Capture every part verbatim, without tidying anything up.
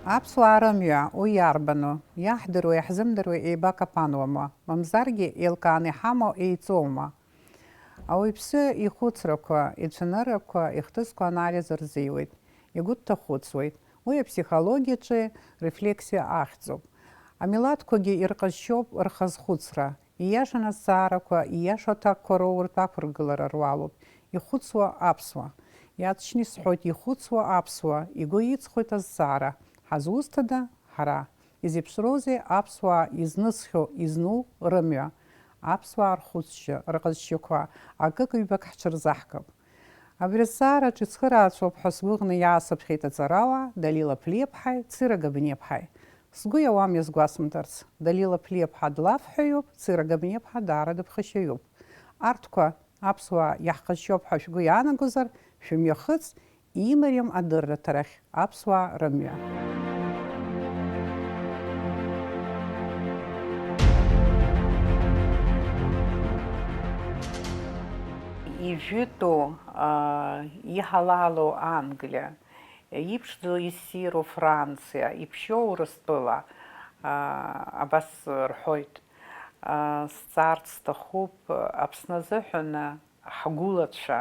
Аԥсуаа рымҩа, уи иарбану? Иаҳдыруеи иаҳзымдыруеи еибакапануама, мамзаргьы еилкааны иҳамоу еиҵоума? Ауаҩԥсы ихәыцрақәа, ицәаныррақәа, ихҭысқәа анализ рзиуеит, игәы дҭахәыцуеит. Уи аԥсихологиаҿы рефлексиа ахьӡуп. Амилаҭқәагьы ирҟазшьоуп рхазхәыцра. Ииашан азҵаарақәа, ииашоу аҭакқәа роуртә ақәыргылара руалуп. Ихәыцуа аԥсуа. Иаҵшьны исҳәоит, ихәыцуа аԥсуа, игәы иҵхоит азҵаара. Ҳазусҭада ҳара? Изеиԥшроузеи аԥсуаа изнысхьоу, изну рымҩа? Аԥсуаа рхәыцшьа, рҟазшьақәа акык-ҩбак ҳҽырзаҳкып. Абри азҵаараҿы ицхырааӡоуп ҳәа сгәыӷны иаасыԥхьеит аҵарауаа Далила Ԥлиаԥҳаи Цира Габниаԥҳаи. Сгәы иауам иазгәасымҭарц, Далила Ԥлиаԥҳа длафҳәаҩуп, Цира Габниаԥҳа даара дыԥхашьаҩуп. Арҭқәа аԥсуаа иаҳҟазшьоуп ҳәа шәгәы иаанагозар, шәымҩахыҵ, имариам адырраҭарахь аԥсуаа рымҩа. Ижәытәу, аа, иҳалалу Англиа, иԥшӡоу иссиру Франциа, иԥшьоу Урыстәыла, аа, абас рҳәоит. Сҵаарц сҭахуп, Аԥсны азыҳәан ҳгәылацәа,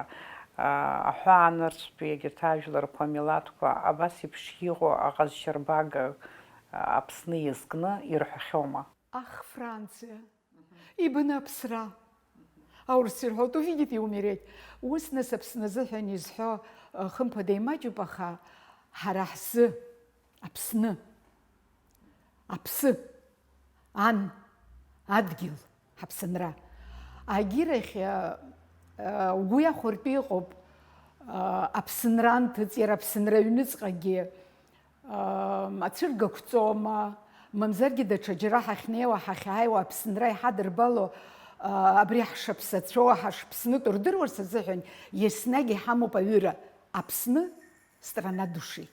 аҳәаанырцәтә егьырҭ ажәларқәа, амилаҭқәа абас еиԥш иҟоу аҟазшьарбага Аԥсны иазкны ирҳәахьоума? Ах, Франциа, ибна аԥсра! Аурыс ирҳәоит, увидите и умереть. Ус, нас, Аԥсны азыҳәан изҳәо, хымԥада, имаҷуп, аха ҳара ҳзы, Аԥсны, аԥсы, ан, адгьыл, ҳаԥсынра. Агьырахь, а, а, угәы иахәартә иҟоуп, а, аԥсынра анҭыҵ, иара аԥсынра аҩныҵҟагьы, а, ацәыргақәҵома, мамзаргьы даҽа џьара ҳахьнеиуа, ҳахьааиуа аԥсынра иҳадырбало, а, абри ҳшаԥсацәоу, ҳашԥснытәу рдыруарц азыҳәан еснагь иҳамоуп аҩыра, Аԥсны, страна души.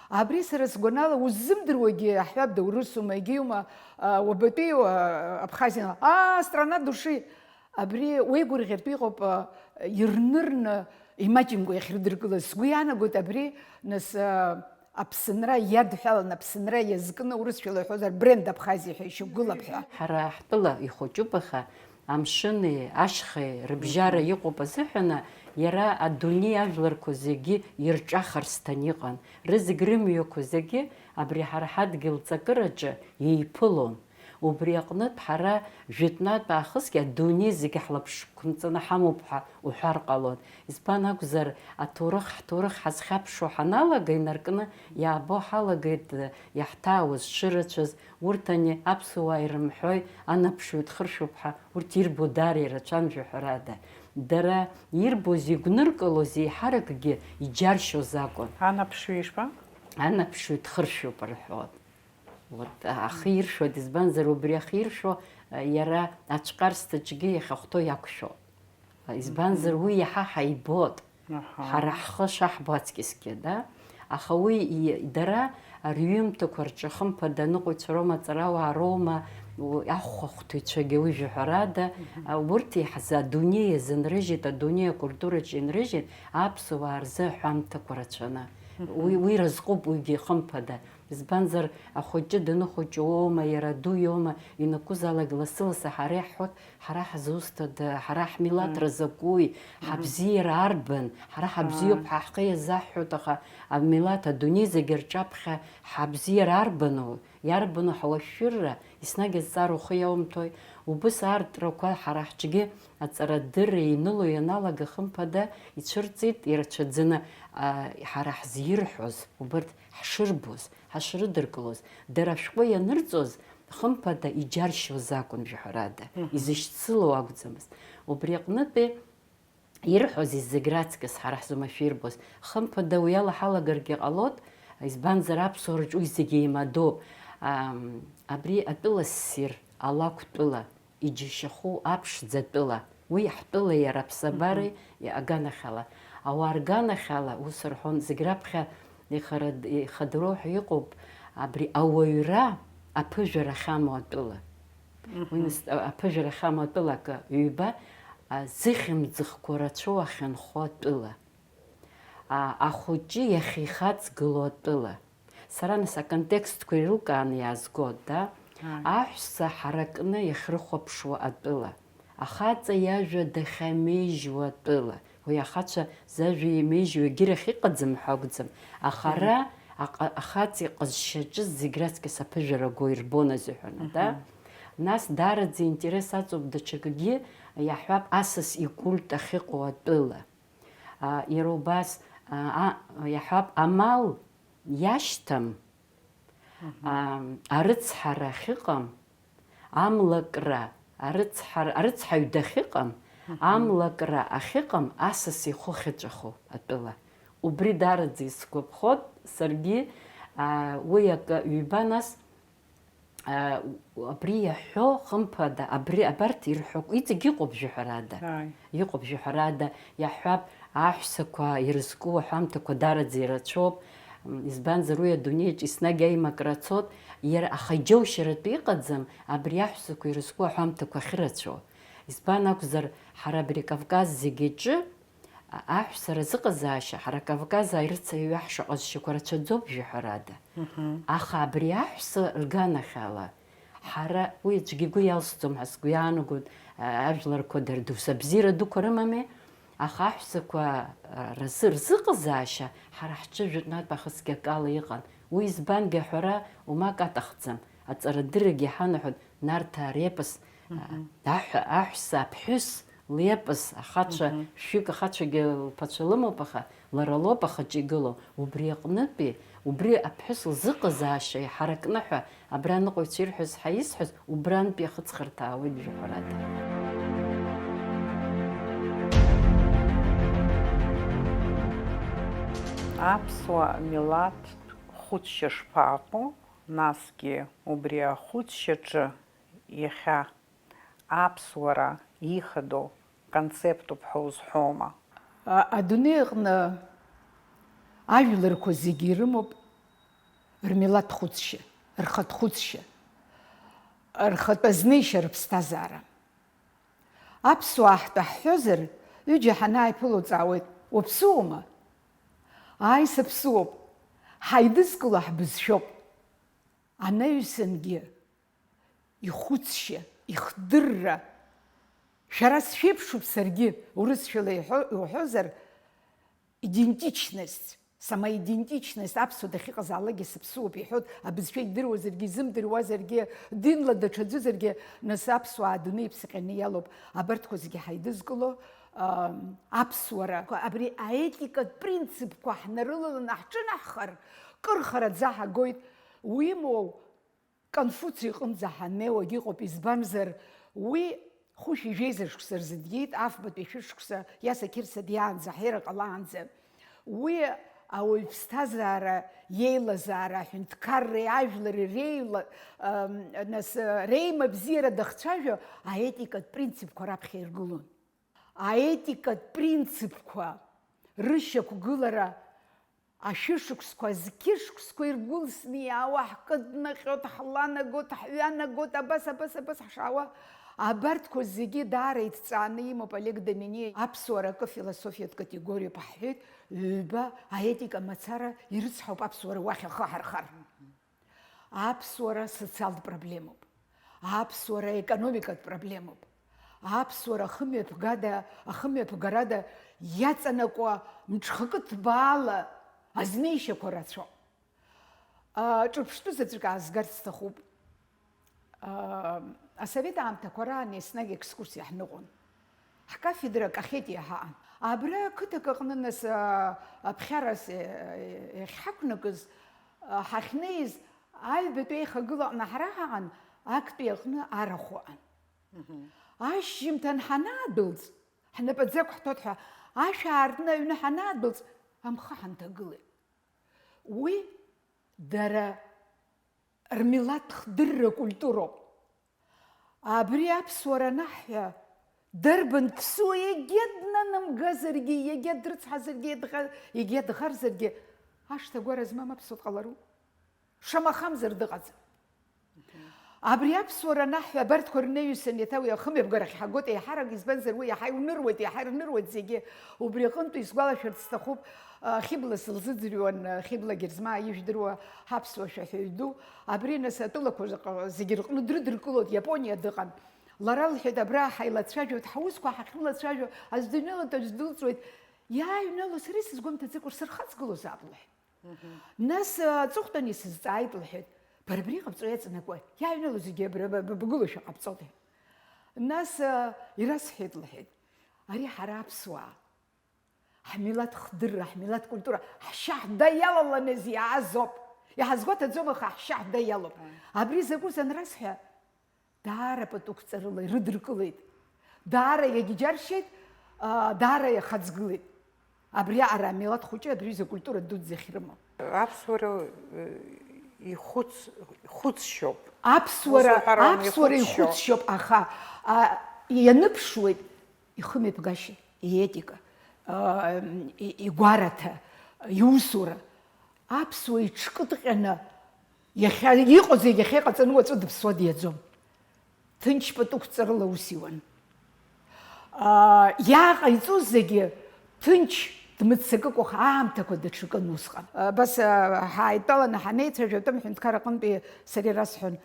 Абри сара сгәанала уззымдыруагьы аҳәап, даурысума, егьиума, а, уабатәиу, а, Абхазиа, аа, страна души. Абри уеигәырӷьартә иҟоуп, а, ирнырны, имаҷымкәа иахьрыдыркылаз. Сгәы иаанагоит абри, нас, а, Аԥсынра иадҳәалан, Аԥсынра иазкны, урысшәала иҳәозар, бренд Абхазиа ҳәа ишьақәгылап ҳәа. Ҳара ҳтәыла ихәыҷуп, аха амшыни ашьхеи рыбжьара Мгм. иҟоуп азыҳәан, иара адунеи ажәларқәа зегьы ирҿахарсҭан иҟан. Рызегь рымҩақәа зегьы абри ҳара ҳадгьыл ҵакыраҿы еиԥылон. Убри аҟнытә ҳара жәытәнатә аахысгьы адунеи зегьы ҳлаԥшқәынҵаны ҳамоуп ҳәа уҳәар ҟалон. Избан акәзар, аҭоурых, ҳҭоурых ҳазхьаԥшуа ҳаналага, инаркны иаабо ҳалагеит, иаҳҭаауаз шырацәаз, урҭ ани аԥсуаа ирымҳәои, анаԥшҩы дхыршәуп ҳәа, урҭ ирбо даара ирацәан, жәаҳәарада. Дара ирбоз игәныркылоз еиҳаракгьы иџьаршьоз акәын. Анаԥшҩы ишԥа? Анаԥшҩы дхыршәуп рҳәон. Вот, ахы иршәуа, избанзар, убри ахы иршәо, иара ацәҟарсҭаҿгьы иахьахәҭоу иақәшәо. Избанзар, Мгм. уи иаҳа ҳаибот. Аҳа. Ҳара ҳхы шаҳбо аҵкьысгьы, да? Аха уи и-, дара рҩымҭақәа рҿы, хымԥада, аныҟәаҩцәа роума, аҵарауаа роума, у-, ахәхәахәҭыҩцәагьы уи жәаҳәарада, Мгм. а, урҭ иаҳзы адунеи иазынрыжьит, адунеи акультураҿы инрыжьит, аԥсуаа рзы аҳәамҭақәа рацәаны. Мгм. Уи, уи разҟуп, уигьы хымԥада. Избанзар, ахәыҷы даныхәыҷуоума, иара аду иоума, ианакәызаалак лассы-лассы ҳара иаҳҳәоит, ҳара ҳзусҭада, ҳара ҳмилаҭра Мм. закәи, Мгм. ҳабзиара арбан, ҳара ҳабзиоуп Ааи. ҳәа ҳхы иазаҳҳәоит, аха амилаҭ адунеи зегьы рҿаԥхьа ҳабзиара арбану, иарбану ҳуашәшәырра, еснагь азҵаара ухы иаумҭои? Убыс артрақәа ҳара ҳҿгьы аҵарадырра иныло ианалага, хымԥада, ицәырҵит ирацәаӡаны, а, ҳара ҳзирҳәоз, убарҭ ҳшырбоз, ҳашрыдыркылоз, дара ашәҟәы ианырҵоз, хымԥада, иџьаршьоз акәын, жәаҳәарада, Мгм. изышьцылоу акәӡамызт. Убри аҟнытәи ирҳәоз зегь раҵкыс ҳара ҳзы машәирбоз, хымԥада, уи ала ҳалагаргьы ҟалот, избанзар, аԥсуараҿ уи зегь еимадоуп. Ам, абри атәыла ссир, алакә тәыла, иџьашьахәу аԥшӡа тәыла, уи ҳтәыла иара аԥсабареи Мгм. аганахьала. Ауаа рганахьала, ус рҳәон, зегь раԥхьа ихарад-, ихадароу ҳәа иҟоуп, абри ауаҩра аԥыжәара ахьамоу атәыла. Мгм. Уи нас, а, аԥыжәара ахьамоу атәыла акы ҩба, а, зыхьымӡӷқәа рацәоу ахьынхо атәыла. А, ахәыҷы иахьихаҵгылоу атәыла. Сара нас аконтекстқәа ирылкааны иаазгоит, да? Ааи. Аҳәса ҳаракны иахьрыхәаԥшуа атәыла, ахаҵа иажәа дахьамеижьуа атәыла, уи ахацәа зажәа еимеижьуа егьирахь иҟаӡам ҳәа акәӡам, аха Мгм. ара аҟа-, ахаҵа иҟазшьаҿы зегь раҵкьыс аԥыжәара го ирбон азыҳәан, да? Мгм. Нас даараӡа интерес аҵоуп даҽакгьы, иаҳҳәап, асас икульт ахьыҟоу атәыла. А, иара убас, а, а, иаҳҳәап, амал иашьҭам, Мгм. а, арыцҳара ахьыҟам, амлакра, арыцҳар-, арыцҳаҩ дахьыҟам, Мгм. амлакра ахьыҟам асас ихәы ахьыҵәаху атәыла. Убри даараӡа исгәаԥхоит саргьы, а, уи акы ҩба нас, а, абри иаҳҳәо, хымԥада, абри, абарҭ ирҳәо, иҵегь иҟоуп, жәаҳәарада. Ааи. Иҟоуп, жәаҳәарада, иаҳҳәап, аҳәсақәа ирызку аҳәамҭақәа дараӡа ирацәоуп, м, избанзар, уи адунеиаҿ еснагь аимакра ацоит, иара, аха иџьоушьаратәы иҟаӡам абри аҳәсақәа ирызку аҳәамҭақәа ахьырацәоу. Избан акәзар, ҳара абри Кавказ зегь аҿы, а-, аҳәса разыҟазаашьа, ҳара Кавказ аирцаҩы иаҳшо аҟазшьақәа рацәаӡоуп, жәаҳәарада. Мгм. Аха абри аҳәса рганахьала, ҳара, уи аӡәгьы игәы иалсӡом ҳәа сгәы иаанагоит, а, ажәларқәа дара дасу абзиара дуқәа рымами, аха аҳәсақәа, а, разы-, рзыҟазаашьа ҳара ҳҿы жәытәнатә аахысгьы акала иҟан. Уи избангьы аҳәара умак аҭахӡам. Аҵарадыррагьы иҳанаҳәоит Нарҭаа репос, а, Мгм. аҳ-, аҳәса аԥҳәыс лепос, ахацәа, Мгм. шәҩык ахацәагьы лԥацәа лымоуп, аха лара лоуп ахаҿы игылоу. Убри аҟнытәи, убри аԥҳәыс лзыҟазаашьа иҳаракны ҳәа абра аныҟәаҩцәа ирҳәаз ҳәа исҳәаз, убрантәи ахыҵхырҭа аауеит, жәаҳәарада. Аԥсуа милаҭтә хәыцшьа шԥаҟоу, насгьы убри ахәыцшьаҿы иахьа аԥсуара ихадоу концептуп ҳәа узҳәома? А-, адунеи аҟны ажәларқәа зегьы ирымоуп рмилаҭ хәыцшьа, рхатә хәыцшьа, рхатә азнеишьа, рыԥсҭазаара. Аԥсуаа ҳтәы ҳҳәозар, ҩыџьа ҳанааиԥыло ҵаауеит, уаԥсыуоума? Ааи, саԥсыуоуп. Ҳаидызкыло ҳбызшәоуп. Анаҩсангьы ихәыцшьа, ихдырра, шәара сшәеиԥшуп саргьы, урысшәала иҳәо-, иуҳәозар, идентичность, самоидентичность, аԥсуа дахьыҟазаалакгьы сыԥсуоуп иҳәоит, абызшәа идыруазаргьы, изымдыруазаргьы, динла даҽаӡәызаргьы, нас аԥсуаа адунеи иԥсаҟьаны иалоуп. Абарҭқәа зегьы ҳаидызкыло, ам, аԥсуара. Абри аетикатә принципқәа ҳнарылаланы ҳҿынаҳхар, кырхараӡа ҳагоит. Уимоу, Конфуци иҟынӡа ҳаннеиуагь ыҟоуп, избанзар, уи хәышәи жәеиза шықәса рзы диит, афбатәи шәышықәса, иаса қьырса диаанӡа, ҳера ҟалаанӡа. Уи ауаҩ ԥсҭазаара, иеилазаара, аҳәынҭқарреи ажәлари реила-, ам, нас, реимабзиара дахцәажәо аетикатә принципқәа раԥхьа иргылон. Аетикатә принципқәа рышьақәгылара ашәышықәсқәа, зқьышықәсқәа иргәылсны иаауа, ҳкыднаҟьоит, ҳланагоит, ҳҩанагоит, абас, абас, абас ҳшаауа, абарҭқәа зегьы даара иҭҵааны имоуп Олег Доминиа аԥсуара акы философиатә категориоуп ҳҳәеит, ҩба аетика мацара ирыцҳауп аԥсуара уахь ахы ҳархар. Аԥсуара социалтә проблемоуп. Аԥсуара економикатә проблемоуп. Аԥсуара ахымҩаԥгада, ахымҩаԥгарада иаҵанакуа мҽхакы ҭбаала азнеишьақәа рацәоуп. А, ҿырԥштәы заҵәык аазгарц сҭахуп. А, асовет аамҭақәа раан еснагь екскурсиа ҳныҟәон. Ҳкафедра Кахетиа ҳаҟан. Абра ақыҭак аҟны нас, а, аԥхьарас, е-, е-, иахьҳақәнакыз, а, ҳахьнеиз, аҩбатәи аихагыла аҟны ҳара ҳаҟан, актәи аҟны арахә ыҟан. Мгм. Ашьжьымҭан ҳанаадәылҵ, ҳнапаӡақә ҳҭоит ҳәа, ашә аартны аҩны ҳанаадәылҵ, амхы ҳанҭагылеит. Уи дара рмилаҭ хдырра культуроуп. Абри аԥсуара анаҳҳәа, дарбан ԥсуа егьа днанамгазаргьы, егьа дрыцҳазаргьы, дӷа-, егьа дӷарзаргьы, ашҭа гәара змам аԥсуа дҟалару? Шамахамзар дыҟаӡам. Абри аԥсуара анаҳҳәа, абарҭқәа рнаҩсан еиҭа уи ахымҩаԥгарахь ҳагоит еиҳарак, избанзар, уи иаҳа иуныруеит, иаҳа ирныруеит зегьы. Убри аҟынтә исгәалашәарц сҭахуп, а, Хьыбла сылзыӡырҩуан, а, Хьыбла Герзмаа ижәдыруа ҳаԥсуа шәаҳәаҩ ду. Абри, нас, атәылақәа рҟ-, зегьы рҟны дрыдыркылоит, Иапониа дыҟан. Лара лҳәеит, абра ҳаилацәажәоит, ҳаусқәа ҳахьылацәажәо, аӡә дыҩналоит, аӡә дылҵуеит. Иааҩналоз сара исызгәамҭаӡакәа сырхаҵгылозаап, лҳәеит. Нас, а, аҵыхәтәан исызҵааит, лҳәеит, бара абри иҟабҵо иаҵанакуа, иааҩнало зегьы абра б-, б-, бгылошәа ҟабҵода? Нас, а, ирасҳәеит, лҳәеит, ари ҳара аԥсуаа, ҳмилаҭ хдырра, ҳмилаҭ культура, ҳшьа ҳда иалаланы иаазоуп. Иҳазгәаҭаӡом, аха ҳшьа ҳда иалоуп. Абри закәыз анрасҳәа, даара пату қәҵарыла ирыдыркылеит. Даара иагьџьаршьеит, а, даара иахаҵгылеит. Абри аҟара амилаҭ хәыҷы абри аҩыза акультура дуӡӡа ахьрымоу. Аԥсуара, э, ихәыц-, ихәыцшьоуп. Аԥсуара, ус уҳәар ауам, аԥсуара ихәыцшьоуп. Ихәыцшьоуп, аха, а, ианыԥшуеит ихымҩаԥгашьа, иетика, а, и-, игәараҭа, иусура. Аԥсуа иҽкыдҟьаны иахьа иҟоу зегь иахьа иҟаҵаны уаҵәы дыԥсуа диаӡом. Ҭынч пату қәҵарыла аус иуан. Аа, иааҟаиҵоз зегьы ҭынч дмыццакыкәа аамҭақәа даҽакын усҟан. Абас, аа, ҳааидтәаланы ҳанеицәажәа, атәым ҳәынҭқар аҟынтәи сара ирасҳәон,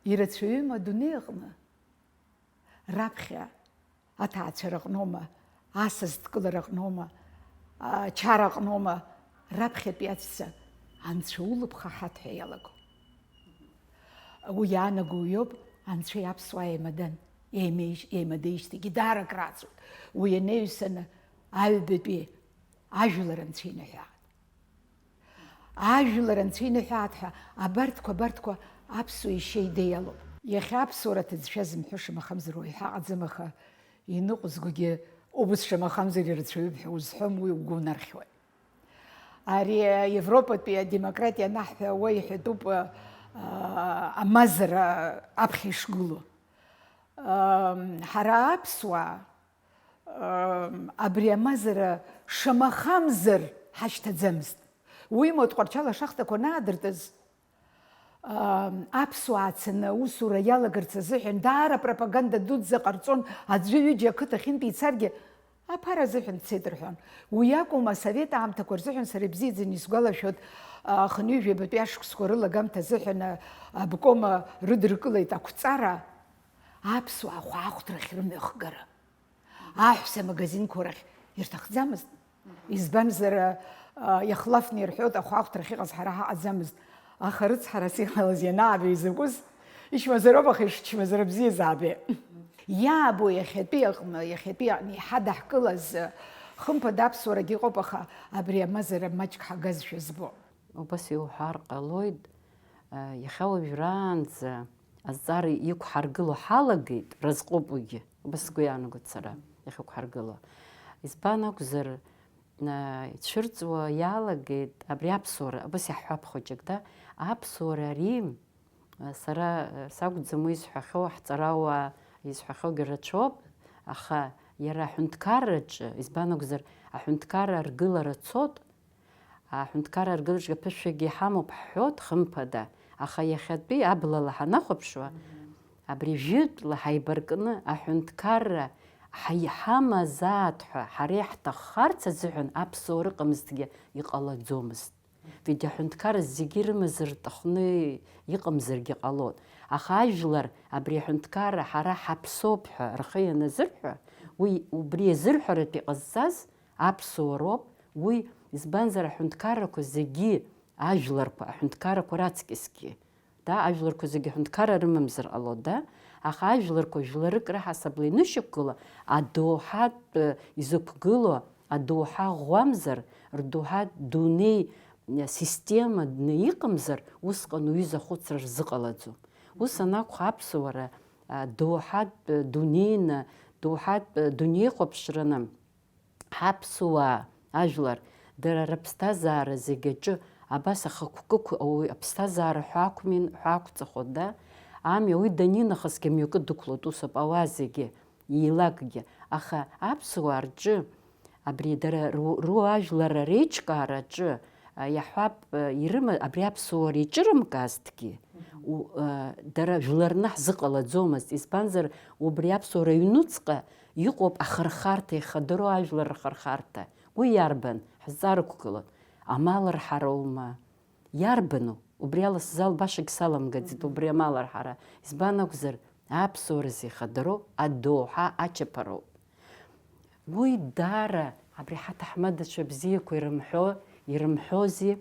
ирацәаҩым адунеи аҟны раԥхьа аҭаацәара аҟноума, асас дкылара аҟноума, ачара аҟноума, раԥхьатәи аҵәца анцәа улыԥха ҳаҭ ҳәа иалаго. Уи иаанаго уиоуп, анцәеи аԥсуааи еимадан, еимеижь-, еимадаижьҭеигьы даара акрааҵуеит. Уи ианаҩсаны аҩбатәи ажәлар анцәа иныҳәааит. Ажәлар анцәа иныҳәааит ҳәа абарҭқәа, абарҭқәа аԥсуа ишьа идеиалоуп. Иахьа аԥсуара аҭыӡшәа зымҳәо шамахамзар уаҩ ҳәа аҟаӡам, аха иныҟәызгогьы убыс шамахамзар ирацәаҩуп ҳәа узҳәом, уи угәы унархьуеит. Ари Европатәи адемократиа анаҳҳәа уа иҳәатәуп, а, амазара аԥхьа ишгылоу. Ам, ҳара аԥсуаа, ам, абри амазара шамахамзар ҳашьҭаӡамызт. Уимоу, Тҟәарчал ашахтақәа анаадыртыз, ам, аԥсуаа ацаны аусура иалагарц азыҳәан даара апропаганда дуӡӡа ҟарҵон, аӡәы-ҩыџьа ақыҭахьынтә ицаргьы, аԥара азыҳәан дцеит рҳәон. Уи акәым, асовет аамҭақәа рзыҳәан сара ибзиаӡаны исгәалашәоит, а, хынҩажәи ҩбатәи ашықәсқәа рылагамҭа азыҳәан, а, обком, а, рыдыркылеит ақәҵара, аԥсуаа ахәаахәҭрахь рымҩахгара. Аҳәса амагазинқәа рахь ирҭахӡамызт. Избанзар, а, иахлафны ирҳәоит, ахәаахәҭрахь иҟаз ҳара ҳаҟаӡамызт. Аха рыцҳарас иҟалаз ианаабеи закәыз, ичмазароуп, аха ишчмазара бзиазаабеи. Иаабо иахьатәи аҟны, иахьатәи аҟны иҳадаҳкылаз, хымԥада аԥсуарагьы ыҟоуп, аха абри амазара маҷк ҳагазшәа збо. Убас иуҳәар ҟалоит, а, иахьа уажәраанӡа азҵаара иқәҳаргыло ҳалагеит, разҟуп уигьы, убас сгәы иаанагоит сара, иахьақәҳаргыло. Избан акәзар, а, ицәырҵуа иалагеит абри аԥсуара, убас иаҳҳәап хәыҷык, да, аԥсуара ари, а, сара, а, сакәӡам уи изҳәахьоу, ҳҵарауаа изҳәахьоугьы рацәоуп, аха иара аҳәынҭқарраҿы, избан акәзар, аҳәынҭқарра аргылара цот, аҳәынҭқарра аргылараҿы аԥышәагьы иҳамоуп ҳҳәоит, хымԥада, аха иахьатәи аблала ҳанахәаԥшуа, абри жәытәла ҳаибаркны аҳәынҭқарра ҳаиҳамазаат ҳәа ҳара иаҳҭаххарц азыҳәан аԥсуара ыҟамызҭгьы иҟалаӡомызт. Ведь аҳәынҭқарра зегьы ирымазар рҭахны иҟамзаргьы ҟалон. Аха ажәлар абри аҳәынҭқарра ҳара ҳаԥсоуп ҳәа рхы ианазырҳәа, уи убри азырҳәаратә иҟазҵаз аԥсуароуп, уи, избанзар, аҳәынҭқаррақәа зегьы, ажәларқәа, аҳәынҭқаррақәа раҵкьысгьы, да, ажәларқәа зегьы аҳәынҭқарра рымамзар ҟалоит, да, аха ажәларқәа жәларык раҳасабала инышьақәгыла, адоуҳатә, э, изықәгылоу, адоуҳа ӷәӷәамзар, рдоуҳатә дунеи, э, система днаиҟамзар, усҟан уҩыза ахәыцра рзыҟалаӡом. Ус анакәха, аԥсуара, а, доуҳатә, э, дунеины, доуҳатә, э, дунеихәаԥшраны, ҳаԥсуаа, ажәлар, дара рыԥсҭазаара зегь аҿы абас ахықәкықә ауаҩы аԥсҭазаара ҳәа ақәмин-, ҳәа ақәҵахо, да? Амҩа уи данинахысгьы амҩакы дықәлоит, усоуп ауаа зегьы, еилакгьы. Аха аԥсуаа рҿы, абри дара ру-, руаажәларра реиҿкаараҿы, а, иаҳҳәап, а, ирыма-, абри аԥсуаа реиҿырымкаазҭгьы, У-, а, дара жәларны ҳзыҟалаӡомызт, избанзар, убри аԥсуара ҩнуҵҟа иҟоуп ахырхарҭа, ихадароу ажәлар рхырхарҭа. Уи иарбан? Ҳзҵаарықәгылоит. Амал рҳароума? Иарбану? Убри ала сзал-, башагь саламгаӡеит, убри амал рҳара. Избан акәзар, аԥсуара зихадароу адоуҳа ачаԥароуп. Уи даара абри ҳаҭаҳмадацәа бзиақәа ирымҳәо, ирымҳәози,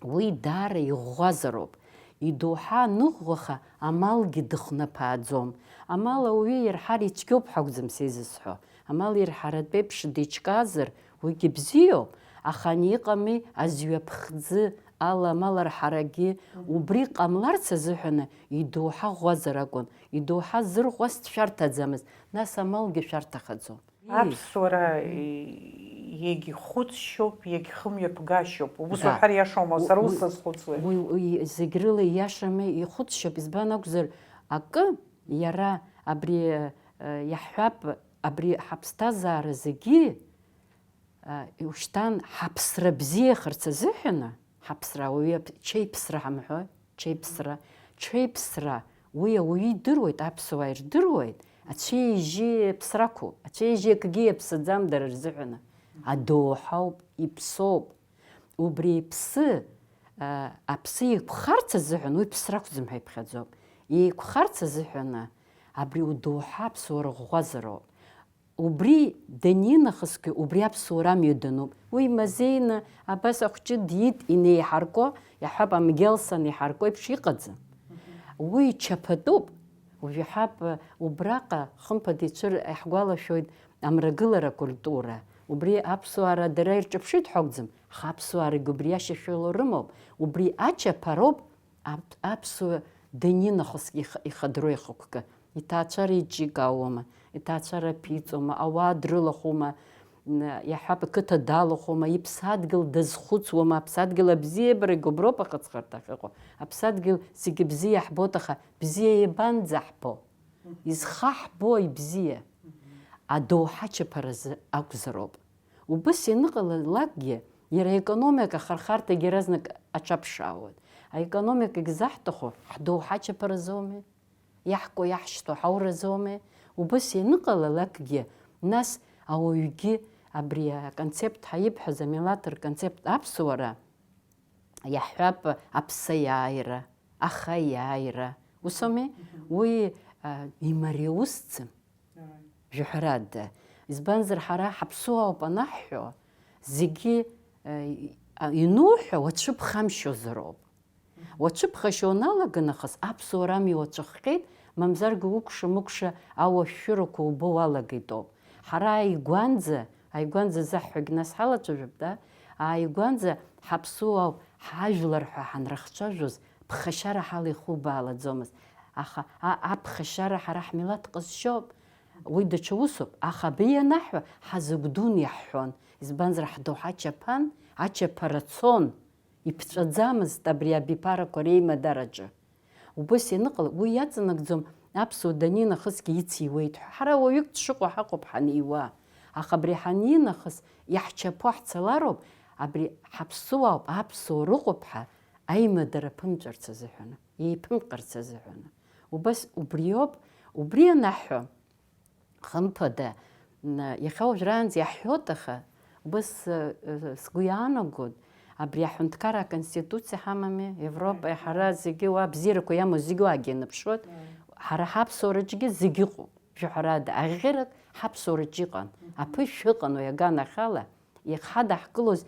уи даара иӷәӷәазароуп. Идоуҳа аныӷәӷәаха, амалгьы дыхнаԥааӡом. Амал ауаҩы ирҳар ицәгьоуп ҳәа акәӡам сеизызҳәо. Амал ирҳаратәеиԥш деиҿкаазар, уигьы бзиоуп, аха ани иҟами, азҩа ԥхӡы ала амал арҳарагьы, убри ҟамларц азыҳәаны идоуҳа ӷәӷәазар акәын. Идоуҳа зырӷәӷәаз дшәарҭаӡамызт, нас амалгьы шәарҭахаӡом. Аԥсуара, и-, иагьхәыцшьоуп, иагьхымҩаԥгашьоуп. Ус Да. уҳәар иашоума? Сара ус Уи, сазхәыцуеит. уи, уи зегь рыла ииашами, ихәыцшьоуп, избан акәзар, акы, иара абри, э, иаҳҳәап, абри ҳаԥсҭазаара зегьы, э, ушьҭан ҳаԥсра бзиахарц азыҳәаны, ҳаԥсра, ауаҩы ап-, чеиԥсра ҳамҳәои? Чеиԥсра, чеиԥсра, уи ауаҩы идыруеит, аԥсуаа ирдыруеит, ацәеижьы ԥсрақәу, ацәеижьы акгьы иаԥсаӡам дара рзыҳәаны. Адоуҳауп, иԥсоуп. Убри иԥсы, а, аԥсы еиқәхарц азыҳәан уи ԥсрақәӡам ҳәа иԥхьаӡоуп. Еиқәхарц азыҳәаны абри удоуҳа аԥсуара ӷәӷәазароуп. Убри данинахысгьы, убри аԥсуара амҩа дануп. Уи мазеины абас ахәҷы диит инеиҳаркуа, иаҳҳәап, амгьалсан иҳаркуа еиԥш иҟаӡам. Уи чаԥатәуп. Уажә иаҳҳәап, убраҟа, хымԥада, ицәыр-, иаҳгәалашәоит амрагылара акультура. Убри аԥсуаа дара ирҿаԥшит ҳәа акәӡам, аха аԥсуаарагьы убри иашьашәало рымоуп. Убри ачаԥароуп. Ап-, аԥсуа данинахысгьы ихы-, ихадроу ихықәкы, иҭаацәара иҿикаауама, иҭаацәара аԥиҵома, ауаа дрылахәума, н-, иаҳҳәап, ақыҭа далахәума, иԥсадгьыл дазхәыцуама, аԥсадгьыл абзиабарагь уброуп ахыҵхырҭа ахьыҟоу. Аԥсадгьыл зегьы бзиа ҳбоит, аха бзиа иабанӡаҳбо? Изхаҳбо ибзиа? Адоуҳа ачаԥаразы акәзароуп. Убыс ианыҟалалакгьы, иара аекономика ахырхарҭагьы иаразнак аҽаԥшаауеит. Аекономикагь заҳҭаху ҳдоуҳа ачаԥаразоуми, иаҳку-иаҳшьҭу ҳауразоуми. Убыс ианыҟалалакгьы, нас ауаҩгьы абри аконцепт ҳәа ибҳәаз, амилаҭ рконцепт аԥсуара, иаҳҳәап, аԥсы аиааира, аха аиааира. Ус ауми? Мгм. Уи, а, имариусӡам. Ааи. Жәаҳәарада. Избанзар, ҳара ҳаԥсуаауп анаҳҳәо, зегьы, а, и-, а, инуҳәа уацәыԥхамшьозароуп. Мгм. Уацәыԥхашьо уналага нахыс аԥсуара ами уацәыхҟьеит, мамзаргьы укәша-мыкәша ауашәшәырақәа убо уалагеит ауп. Ҳара ааигәанӡа, ааигәанӡа заҳҳәагь нас ҳалацәажәап, да? Ааигәанӡа ҳаԥсуаау ҳажәлар ҳәа ҳанрыхцәажәоз, ԥхашьара ҳала ихубаалаӡомызт. Аха а-, аԥхашьара ҳара ҳмилаҭ ҟазшьоуп. Уи даҽа усуп, аха абри ианаҳҳәа, ҳазыгәдун иаҳҳәон, избанзар, ҳдоуҳа чаԥан, ачаԥара цон, иԥҵәаӡамызт абри абиԥарақәа реимадараҿы. Убыс ианыҟала, уи иаҵанакӡом аԥсуа данинахысгьы ициуеит ҳәа. Ҳара уаҩык дшыҟоу ҳаҟоуп ҳаниуа. Аха абри ҳанинахыс иаҳчаԥо ҳцалароуп, абри ҳаԥсуаауп, аԥсуа рыҟоуп ҳәа аимадара ԥымҵәарц азыҳәаны, еиԥымҟарц азыҳәаны. Убас убриоуп, убри анаҳҳәо, хымԥада, н-, иахьа уажәраанӡа иаҳҳәоит, аха убас, э, э, сгәы иаанагоит, абри аҳәынҭқарра аконституциа ҳамами, Европа, ҳара зегьы уа абзиарақәа иамоу зегьы уаагьы ианыԥшуеит, ҳара ҳаԥсуараҿгьы зегьы ыҟоуп, жәаҳәарада, аӷьӷьарак ҳаԥсуараҿ иҟан, аԥышә ыҟан уи аганахьала, иҳадаҳкылоз,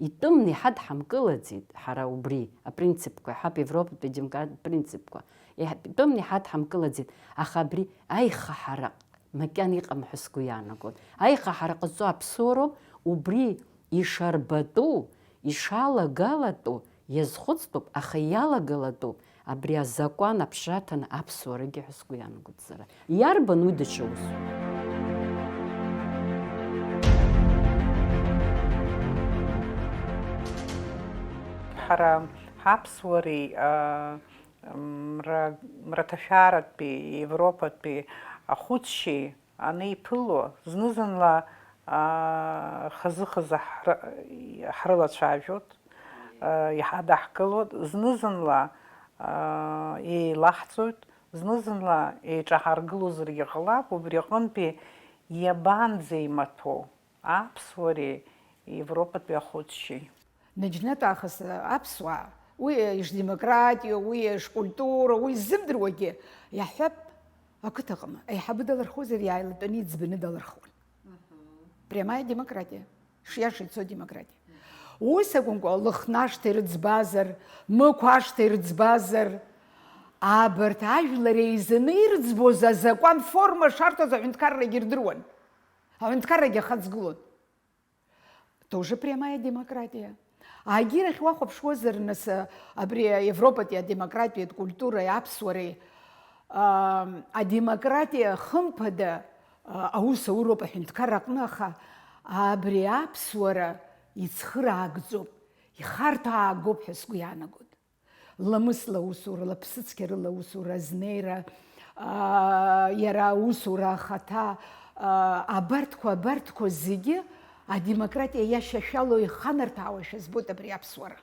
итәымны иҳадҳамкылаӡеит ҳара убри апринципқәа, иҳап Европатәи адемократиатә принципқәа, иҳ-, итәымны иҳадҳамкылаӡеит, аха абри аихаҳара макьана иҟам ҳәа сгәы иаанагон. Аихаҳара ҟазҵо аԥсуароуп, убри ишарбатәу, ишалагалатәу иазхәыцтәуп, аха иалагалатәуп абри азакәан аԥшра аҭаны аԥсуарагьы ҳәа сгәы иаанагоит сара. Иарбан уи даҽа усу? Ҳара ҳаԥсуареи, а, мра-, мраҭашәаратәи, Европатәи ахәыцшьеи анеиԥыло, зны-зынла, аа, хазы-хазы ҳры-, ҳрылацәажәоит, аа, иҳадаҳкылоит, зны-зынла, Еилаҳҵоит, зны-зынла еиҿаҳаргылозаргьы ҟалап, убри аҟынтәи иабанӡеимаҭәоу аԥсуареи Европатәи ахәыцшьеи. Наџьнатә аахыс аԥсуаа, уи ишдемократиоу, уи ишкультуроу, уи ззымдыруагьы, иаҳҳәап, ақыҭаҟны аиҳабы далырхозар, иааилатәаны иӡбаны далырхуан. Прямая демократия. Шиаша ицо демократиа. Ус акәымкәа, Лыхны ашҭа ирыӡбазар, Мықә ашҭа ирыӡбазар, абарҭ ажәлар еизаны ирыӡбоз азакәан форма шарҭоз аҳәынҭқаррагьы ирдыруан. Аҳәынҭқаррагьы ахаҵгылон. Тоже прямая демократия. Агьирахь уахәаԥшуазар, нас, абри Европатәи адемократиатә культуреи аԥсуареи, аа, адемократиа, хымԥада, аа, аус ауроуп аҳәынҭқарра аҟны, аха абри аԥсуара ицхыраагӡоуп, ихарҭәаагоуп ҳәа сгәы иаанагоит. Ламысла аусура, лаԥсыцқьарыла аусура азнеира, аа, иара аусура ахаҭа, аа, абарҭқәа, абарҭқәа зегьы адемократиа иашьашәало иханарҭәаауашәа збоит абри аԥсуара.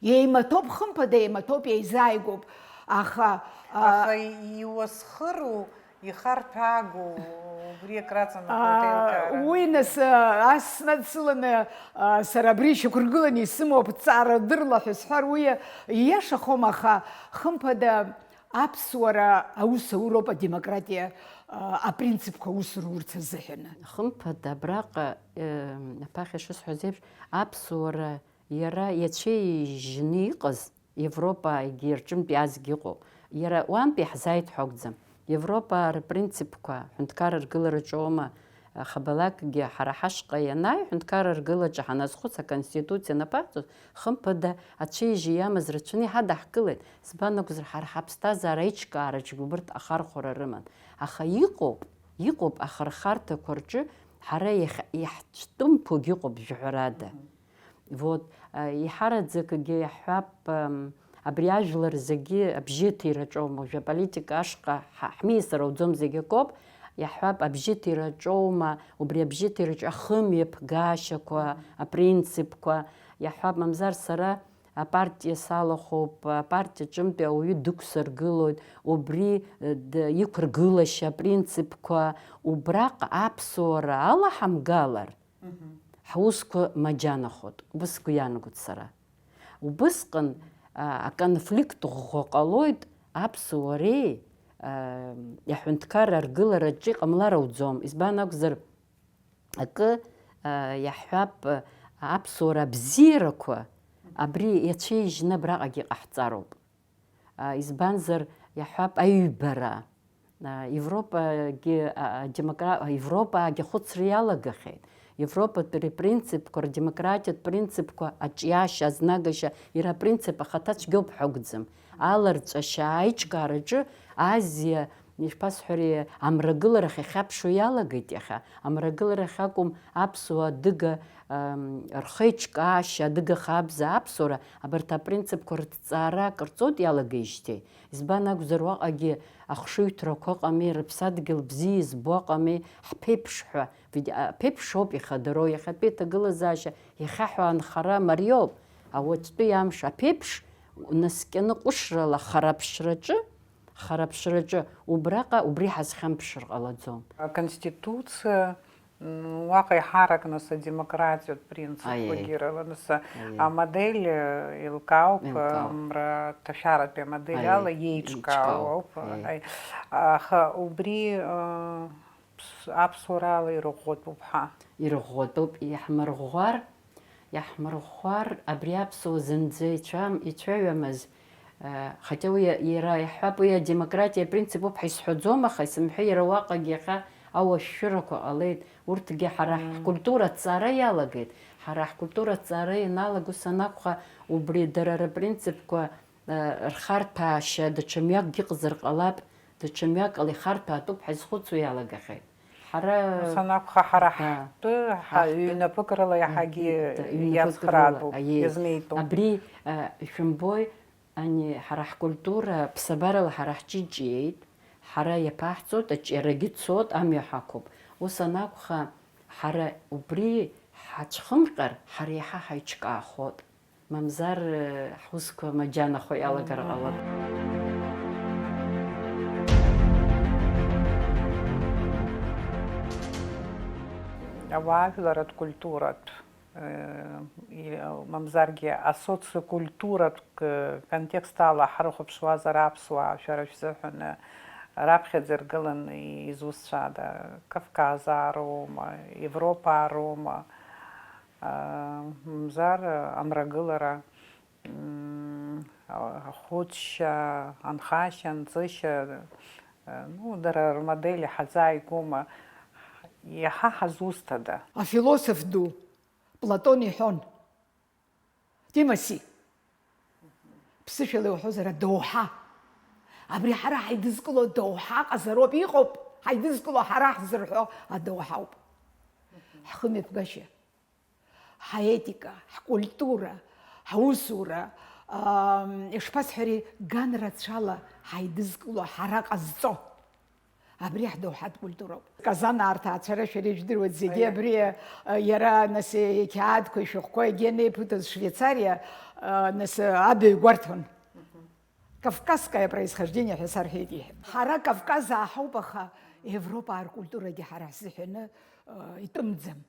Еимаҭоуп, хымԥада еимаҭоуп, еизааигәоуп, аха, аа, Аха иуасхыру ихарҭәаагоу, убри акраҵанакуеит, аа, аилкаара. Уи нас, аа, ас снадсыланы, аа, сара абри ишьақәыргыланы исымоуп, ҵаара дырла ҳәа сҳәар, уи ииашахом, аха хымԥада аԥсуара аус ауроуп адемократиа, аа, апринципқәа аус рурц азыҳәан. Хымԥада абраҟа, э, аԥахьа шысҳәаз еиԥш, аԥсуара иара иацәеижьны иҟаз Европа егьи рҿынтә иаазгьы ыҟоуп. Иара уантәи иаҳзааит ҳәа акәӡам. Европа рпринципқәа ҳәынҭқарра ргылараҿоума, аха балакгьы ҳара ҳашҟа ианааи, ҳәынҭқарра ргылаҿы ҳаназхәыц, аконституциа анапаҳҵоз, хымԥада, ацәеижьы иамаз рацәаны иҳадаҳкылеит. Избан акәзар, ҳара ҳаԥсҭазаара аиҿкаараҿгьы убырҭ ахархәара рыман. Аха иҟоуп, иҟоуп ахырхарҭақәа рҿы ҳара иахь-, иаҳтәымқәагьы ыҟоуп, жәаҳәарада. Мгм. Вот, а, иҳараӡакгьы иаҳҳәап, ам, абри ажәлар зегьы абжьы ҭираҿоума, уажәы аполитика ашҟа ҳа-, ҳмиасыр ауӡом, зегь акоуп, иаҳҳәап, абжьы ҭираҿоума, убри абжьы ҭираҿы ахымҩаԥгашьақәа, Мгм. апринципқәа, иаҳҳәап, мамзар сара апартиа салахәуп, апартиа ҿынтәи ауаҩы дықәсыргылоит, убри, э, д-, иқәыргылашьа апринципқәа, убраҟа аԥсуара алаҳамгалар, Мгм. ҳусқәа маџьанахоит, убас сгәы иаанагоит сара. Убысҟан, а, аконфликт ӷәӷәа ҟалоит аԥсуареи, а, аҳәынҭқарра аргылараҿы иҟамлар ауӡом. Избан акәзар, акы, а, иаҳҳәап, аԥсуара абзиарақәа абри иацәеижьны абраҟагьы иҟаҳҵароуп. А, избанзар, иаҳҳәап, аҩбара. А, Европагьы, а, демокра-, Европаагьы ахәыцра иалагахьеит. Европатәи рпринципқәа, рдемократиатә принципқәа, аҿиашьа, азнагашьа, иара апринцип ахаҭа цәгьоуп ҳәа акәӡам. Аларҵәашьа аиҿкаараҿы Азиа, ишԥасҳәари, амрагыларахь иахьаԥшуа иалагеит иахьа. Амрагыларахь акәым, аԥсуа адыга, ам, рхеиҿкаашьа, адыга хаабза аԥсуара, абарҭ апринципқәа рҭҵаара акырҵоит иалагеижьҭеи. Избан акәзар, уаҟагьы ахшыҩҭрақәа ыҟами, рыԥсадгьыл бзиа избо ыҟами, ҳԥеиԥш ҳәа. Ведь аԥеиԥш ауп ихадароу, иахьатәи аҭагылазаашьа иахьа ҳәа анхара мариоуп. Ауаҵәтәи амш аԥеиԥш наскьаны ҟәышрала хараԥшраҿы, хараԥшраҿы убраҟа убри ҳазхьамԥшыр ҟалаӡом. Аконституциа, м, уаҟа иҳарак нас адемократиатә принципқәагьы Аиеи. Рыла, нас Аиеи. Амодель, э, еилкаауп, Еилкаауп. Э, мра ҭашәаратәи амодель Аиеи. Ала иеиҿкаау Еиҿкаауп. Ауп. Аиеи. Аха убри, э, ԥс-, аԥсуара ала ирыӷәӷәатәуп ҳа. Ирыӷәӷәатәуп, иаҳмырӷәӷәар, иаҳмырӷәӷәар, абри аԥсуа зынӡа ицәам-, ицәаҩамыз, э, хотя уи иа-, иара иаҳҳәап, уи адемократиа апринцип ауп ҳәа исҳәаӡом, аха исымҳәеи, иара уаҟагь иахьа ауашәшәырақәа ҟалеит, урҭгьы ҳара Мм. ҳкультура аҭҵаара иалагеит. Ҳара ҳкультура аҭҵаара ианалага, ус анакәха, убри дара рыпринципқәа, э, рхарҭәаашьа даҽа мҩакгьы ыҟазар ҟалап, даҽа мҩакала ихарҭәаатәуп ҳәа изхәыцуа иалагахьеит. Ҳара Ус анакәха, ҳара Да. ҳтәы ҳа-, Ҳтәы. Ҩнапыкрала иаҳагьы Ҩнапыкрала, иацхраатәуп, аиеи. Иазнеитәуп. Абри, а, ишәымбои, ани ҳара ҳкультура ԥсабарала ҳара ҳҿы иҿиеит, ҳара иаԥаҳҵоит, аҿиарагьы цоит, амҩа ҳақәуп. Ус анакәха, ҳара убри ҳацәхымҟьар, ҳара иаҳа ҳаиҿкаахоит. Мамзар, ҳусқәа маџьанахо иалагар ҟалап. Ауаажәларратә культуратә, э, и-, мамзаргьы асоциокультуратә к-, контекст ала ҳрыхәаԥшуазар аԥсуаа шәара шәзыҳәан, э, раԥхьаӡа иргылан изусҭцәада, Кавказаа роума, Европаа роума, э, мамзар, э, амрагылара, м, ахәыцшьа, анхашьа, анҵышьа, э, ну, дара рмодели ҳазааигәоума, иаҳа ҳазусҭада? Афилософ ду Платон иҳәон, Тимоси, ԥсышәала иуҳәозар, адоуҳа. Абри ҳара ҳаидызкыло адоуҳа ҟазароуп, иҟоуп, ҳаидызкыло ҳара ҳзырҳәо адоуҳауп. Ҳхымҩаԥгашьа, ҳаетика, ҳкультура, ҳусура, ам, ишԥасҳәари, ган рацәала ҳаидызкыло ҳара ҟазҵо. Абри ҳдоуҳатә культуроуп. Казанаа рҭаацәара шәара ижәдыруеит зегьы. Аиа. Абри, а, иара, нас, иқьаадқәа, ишәҟәқәа егьи анеиԥыҭаз Швеицариа, а, нас, а, абаҩ гәарҭон. Мгм. Кавказское происхождение ҳәа сарҳәеит, иҳәеит. Ҳара Кавказаа ҳауп, аха Европаа ркультурагьы ҳара ҳзыҳәаны, а, итәымӡам.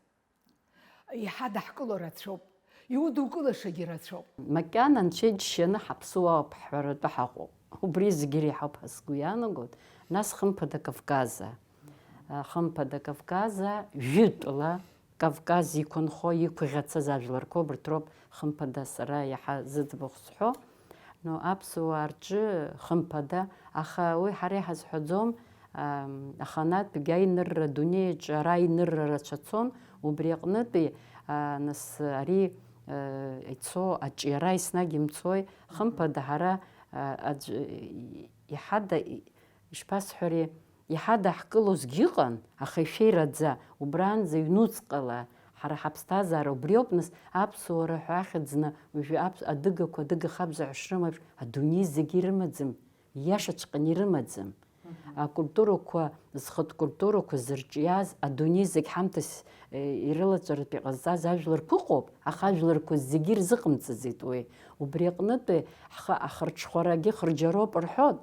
Иҳадаҳкыло рацәоуп, иудукылашагьы рацәоуп. Макьана Анцәа иџьшьаны ҳаԥсуаауп ҳҳәаратәы ҳаҟоуп. Убри зегьы иреиҳауп ҳәа сгәы иаанагоит. Нас хымԥада Кавказаа. Хымԥада Кавказаа, жәытәла Кавказ иқәынхо, иқәӷьацаз ажәларқәа убарҭ роуп хымԥада сара иаҳа зыӡбахә сҳәо. Ну, аԥсуаа рҿы хымԥада, аха уи ҳара иҳазҳәаӡом, ам, аханатәгьы аинырра адунеиаҿы ара аинырра рацәацон, убри аҟнытәи, а, нас ари, э, ицо аҿиара еснагь имцои, хымԥада ҳара, а, аӡә, иҳада-, ишԥасҳәари, иҳадаҳкылозгьы ыҟан, аха ишәеираӡа, убраанӡа ҩнуҵҟала ҳара ҳаԥсҭазаара убриоуп, нас аԥсуара ҳәа ахьӡны уажәы аԥ-, адыгақәа адыга хабза ҳәа шрымоу еиԥш, адунеи зегьы ирымаӡам, ииашаҵәҟьаны ирымаӡам. Мгм. Акультурақәа, зхатә культурақәа зырҿиаз, адунеи зегь ҳамҭас, э, ирылаҵәаратә иҟазҵаз ажәларқәа ыҟоуп, аха ажәларқәа зегьы ирзыҟамҵаӡеит уи. Убри аҟнытәи ҳхы ахырҽхәарагьы хырџьароуп рҳәоит.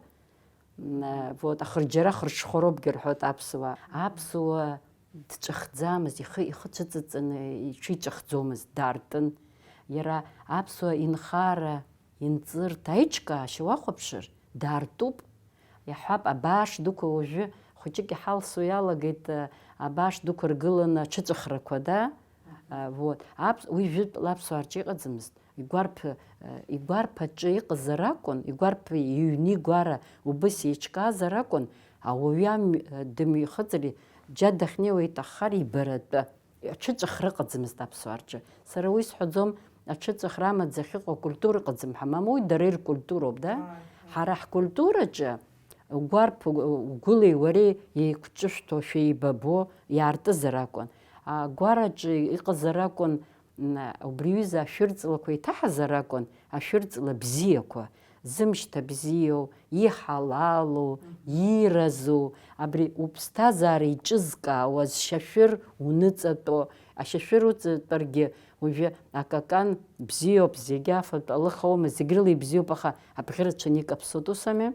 М, вот, ахырџьара хырҽхәароупгьы рҳәоит аԥсуаа. Аԥсуа дҿыхӡамызт, ихы, ихы цәыҵыҵаны иҽиҿыхӡомызт, даартын. Иара аԥсуа инхара, инҵырҭа аиҿкаашьа уахәаԥшыр, даартуп. Иаҳҳәап, абааш дуқәа уажәы хәыҷык иҳалсуа иалагеит, а, абааш дуқәа ргыланы аҽыҵәахрақәа, да? А, вот. Аԥс-, уи жәытәла аԥсуаа рҿы иҟаӡамызт. Игәарԥ, э, игәарԥ аҿы иҟазар акәын, игәарԥ иҩны игәара убыс еиҿкаазар акәын, ауаҩы ам-, э, дымҩахыҵыр, џьа дахьнеиуа иҭаххар ибаратәы. Аҽыҵәахра ыҟаӡамызт аԥсуаа рҿы. Сара уи сҳәаӡом, аҽыҵәахра амаӡа ахьыҟоу акультура ыҟаӡам ҳәа, мамоу, дара иркультуроуп, да? Ааи, ааи. Ҳара ҳкультураҿы угәарԥ, угәылеи уареи еиқәҿышәҭуа шәеибабо иаартызар акәын. Агәараҿы иҟазар акәын, м, убри аҩыза ашәырҵлақәа иҭаҳазар акәын, ашәырҵла бзиақәа, зымшьҭа бзиоу, иҳалалу, иразу, абри уԥсҭазаара иҿызкаауаз шьашәыр уныҵатәо, ашьашәыр уҵатәаргьы уажәы акакан бзиоуп, зегьы афатә алыхаума, зегь рыла ибзиоуп, аха абӷьы рацәаны икаԥсоит, ус ами?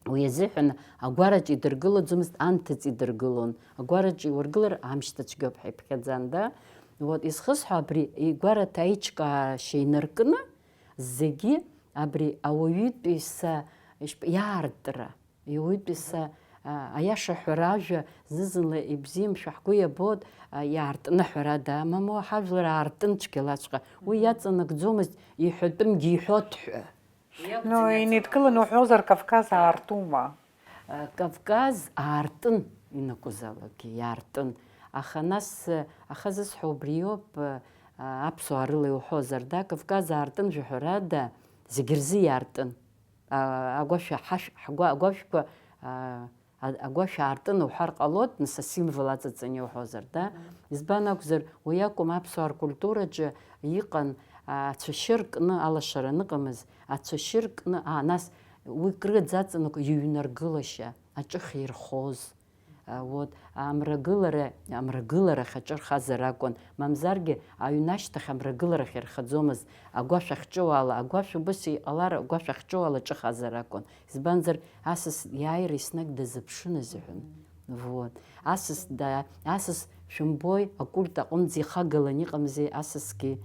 Уи азыҳәан агәараҿы идыргылаӡомызт, анҭыҵ идыргылон. Агәараҿы иургылар, амшьҭа цәгьоуп ҳәа иԥхьаӡан, да? Вот, изхысҳәо абри, игәараҭа аиҿкаашьа инаркны, зегьы абри ауаҩытәыҩса, ишп-, иаартра, ауаҩытәыҩса, а, аиаша ҳәара ажәа зны-зынла ибзиамшәа ҳгәы иабоит, а, иаартны ҳәарада, мамоу, ҳажәлар аартын цәгьалаҵәҟьа. Уи иаҵанакӡомызт, иҳәатәымгьы иҳәот ҳәа. Ну, инидкыланы уҳәозар, Кавказ аартума? Кавказ аартын, ианакәызаалакгьы иаартын. Аха нас, аха зысҳәо убриоуп, аԥсуаа рыла иуҳәозар, да, Кавказ аартын жәаҳәарада, зегь рзы иаартын. Агәашә ҳашә-, ҳгәа-, агәашәқәа, а, а-, агәашә аартын уҳәар ҟалоит, нас асимвол аҵаҵаны иуҳәозар, да? Мгм. Избан акәзар, уи акәым, аԥсуаа ркультураҿы иҟан, а, ацәашьы ркны, алашара аныҟамыз, ацәашьы ркны, а, нас уи крыӡ аҵанакуа иҩнаргылашьа, аҿыхеирхоз, Вот, амрагылара, амрагыларахь аҿырхазар акәын, мамзаргьы аҩны ашьҭахь амрагыларахь ирхаӡомызт, агәашә ахьҿоу ала, агәашә убыс иҟалар, агәашә ахьҿоу ала ҿыхазар акәын, избанзар, асас иааира еснагь дазыԥшын азыҳәан. Вот. Асас да-, асас шәымбои, акурт аҟынӡа ихагалан иҟамзи асасгьы.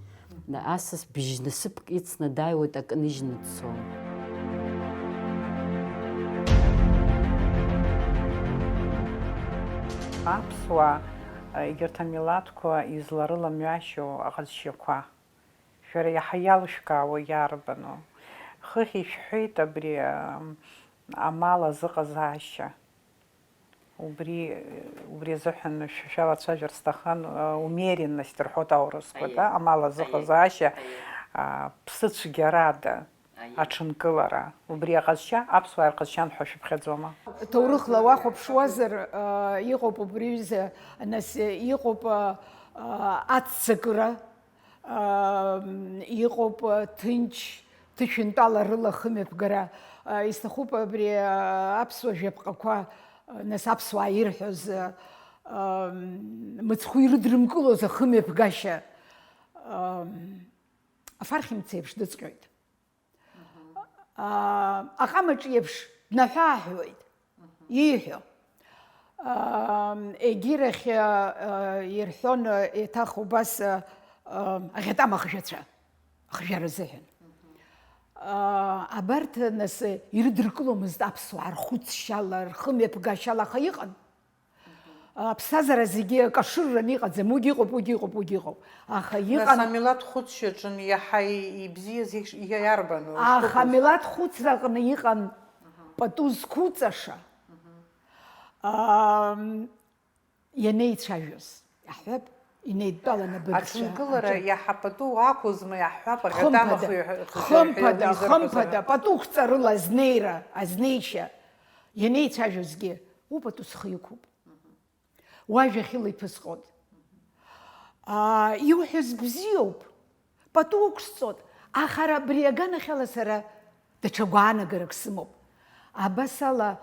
Асас бжь насыԥк ицны дааиуеит, акы ныжьны дцом. Аԥсуаа, егьырҭ амилаҭқәа изларыламҩашьо аҟазшьақәа, шәара иаҳа иалшәкаауа иарбану? Хыхь ишәҳәеит абри, ам, амал азыҟазаашьа. Убри, убри азыҳәан шәа-, шәалацәажәар сҭахын, э, умеренность рҳәоит аурысқәа, аиеи, да, амал азыҟазаашьа, аиеи, а, ԥсыцәгьарада, аиеи, аҽынкылара. Убри аҟазшьа, аԥсуаа рҟазшьан ҳәа шәыԥхьаӡома? Ҭоурыхла уахәаԥшуазар, э, иҟоуп убри аҩыза, нас, э, иҟоуп, э, э, аццакыра, Ам, иҟоуп, ҭынч, ҭышәынтәаларыла ахымҩаԥгара. А, исҭахуп абри, а, аԥсуа жәаԥҟақәа, а, нас аԥсуаа ирҳәоз, а, ам, мыцхәы ирыдрымкылоз ахымҩаԥгашьа. Ам, афархь мца еиԥш дыҵҟьоит. Аа, аҟамаҿ еиԥш днаҳәааҳәуеит, ииҳәо. Аа, егьирахь, аа, ирҳәон, еиҭах убас, аа, аӷьатама хжәацәа, ахжәара азыҳәан. Аа, абарҭ, нас, ирыдыркыломызт аԥсуаа рхәыцшьала, рхымҩаԥгашьала, аха иҟан. Аԥсҭазаара зегьы акашырраны иҟаӡам, уигьы ыҟоуп, уигьы ыҟоуп, уигьы ыҟоуп. Аха нас иҟан амилаҭ хәыцшьаҿын иаҳа и-, ибзиаз иш-, иа-, иарбану? Аха ишԥыкәыз? Амилаҭ хәыцраҟны иҟан пату зқәуҵаша. Ам, ианеицәажәоз, иаҳҳәап, инеидтәаланы абыргцәа аҿы. Аҽынкылара иаҳа пату ақәызма, иаҳҳәап, аӷьатама хымԥада, хы-, хы-, хымԥада, хы-, хымԥада, пату қәҵарыла азнеира, азнеишьа. Ианеицәажәозгьы, упату схы иқәуп. Уажәахьыла иԥысҟоит. Аа, иуҳәаз бзиоуп, пату уқәсҵоит, аха ара абри аганахьала сара даҽа гәаанагарак сымоуп. Абас ала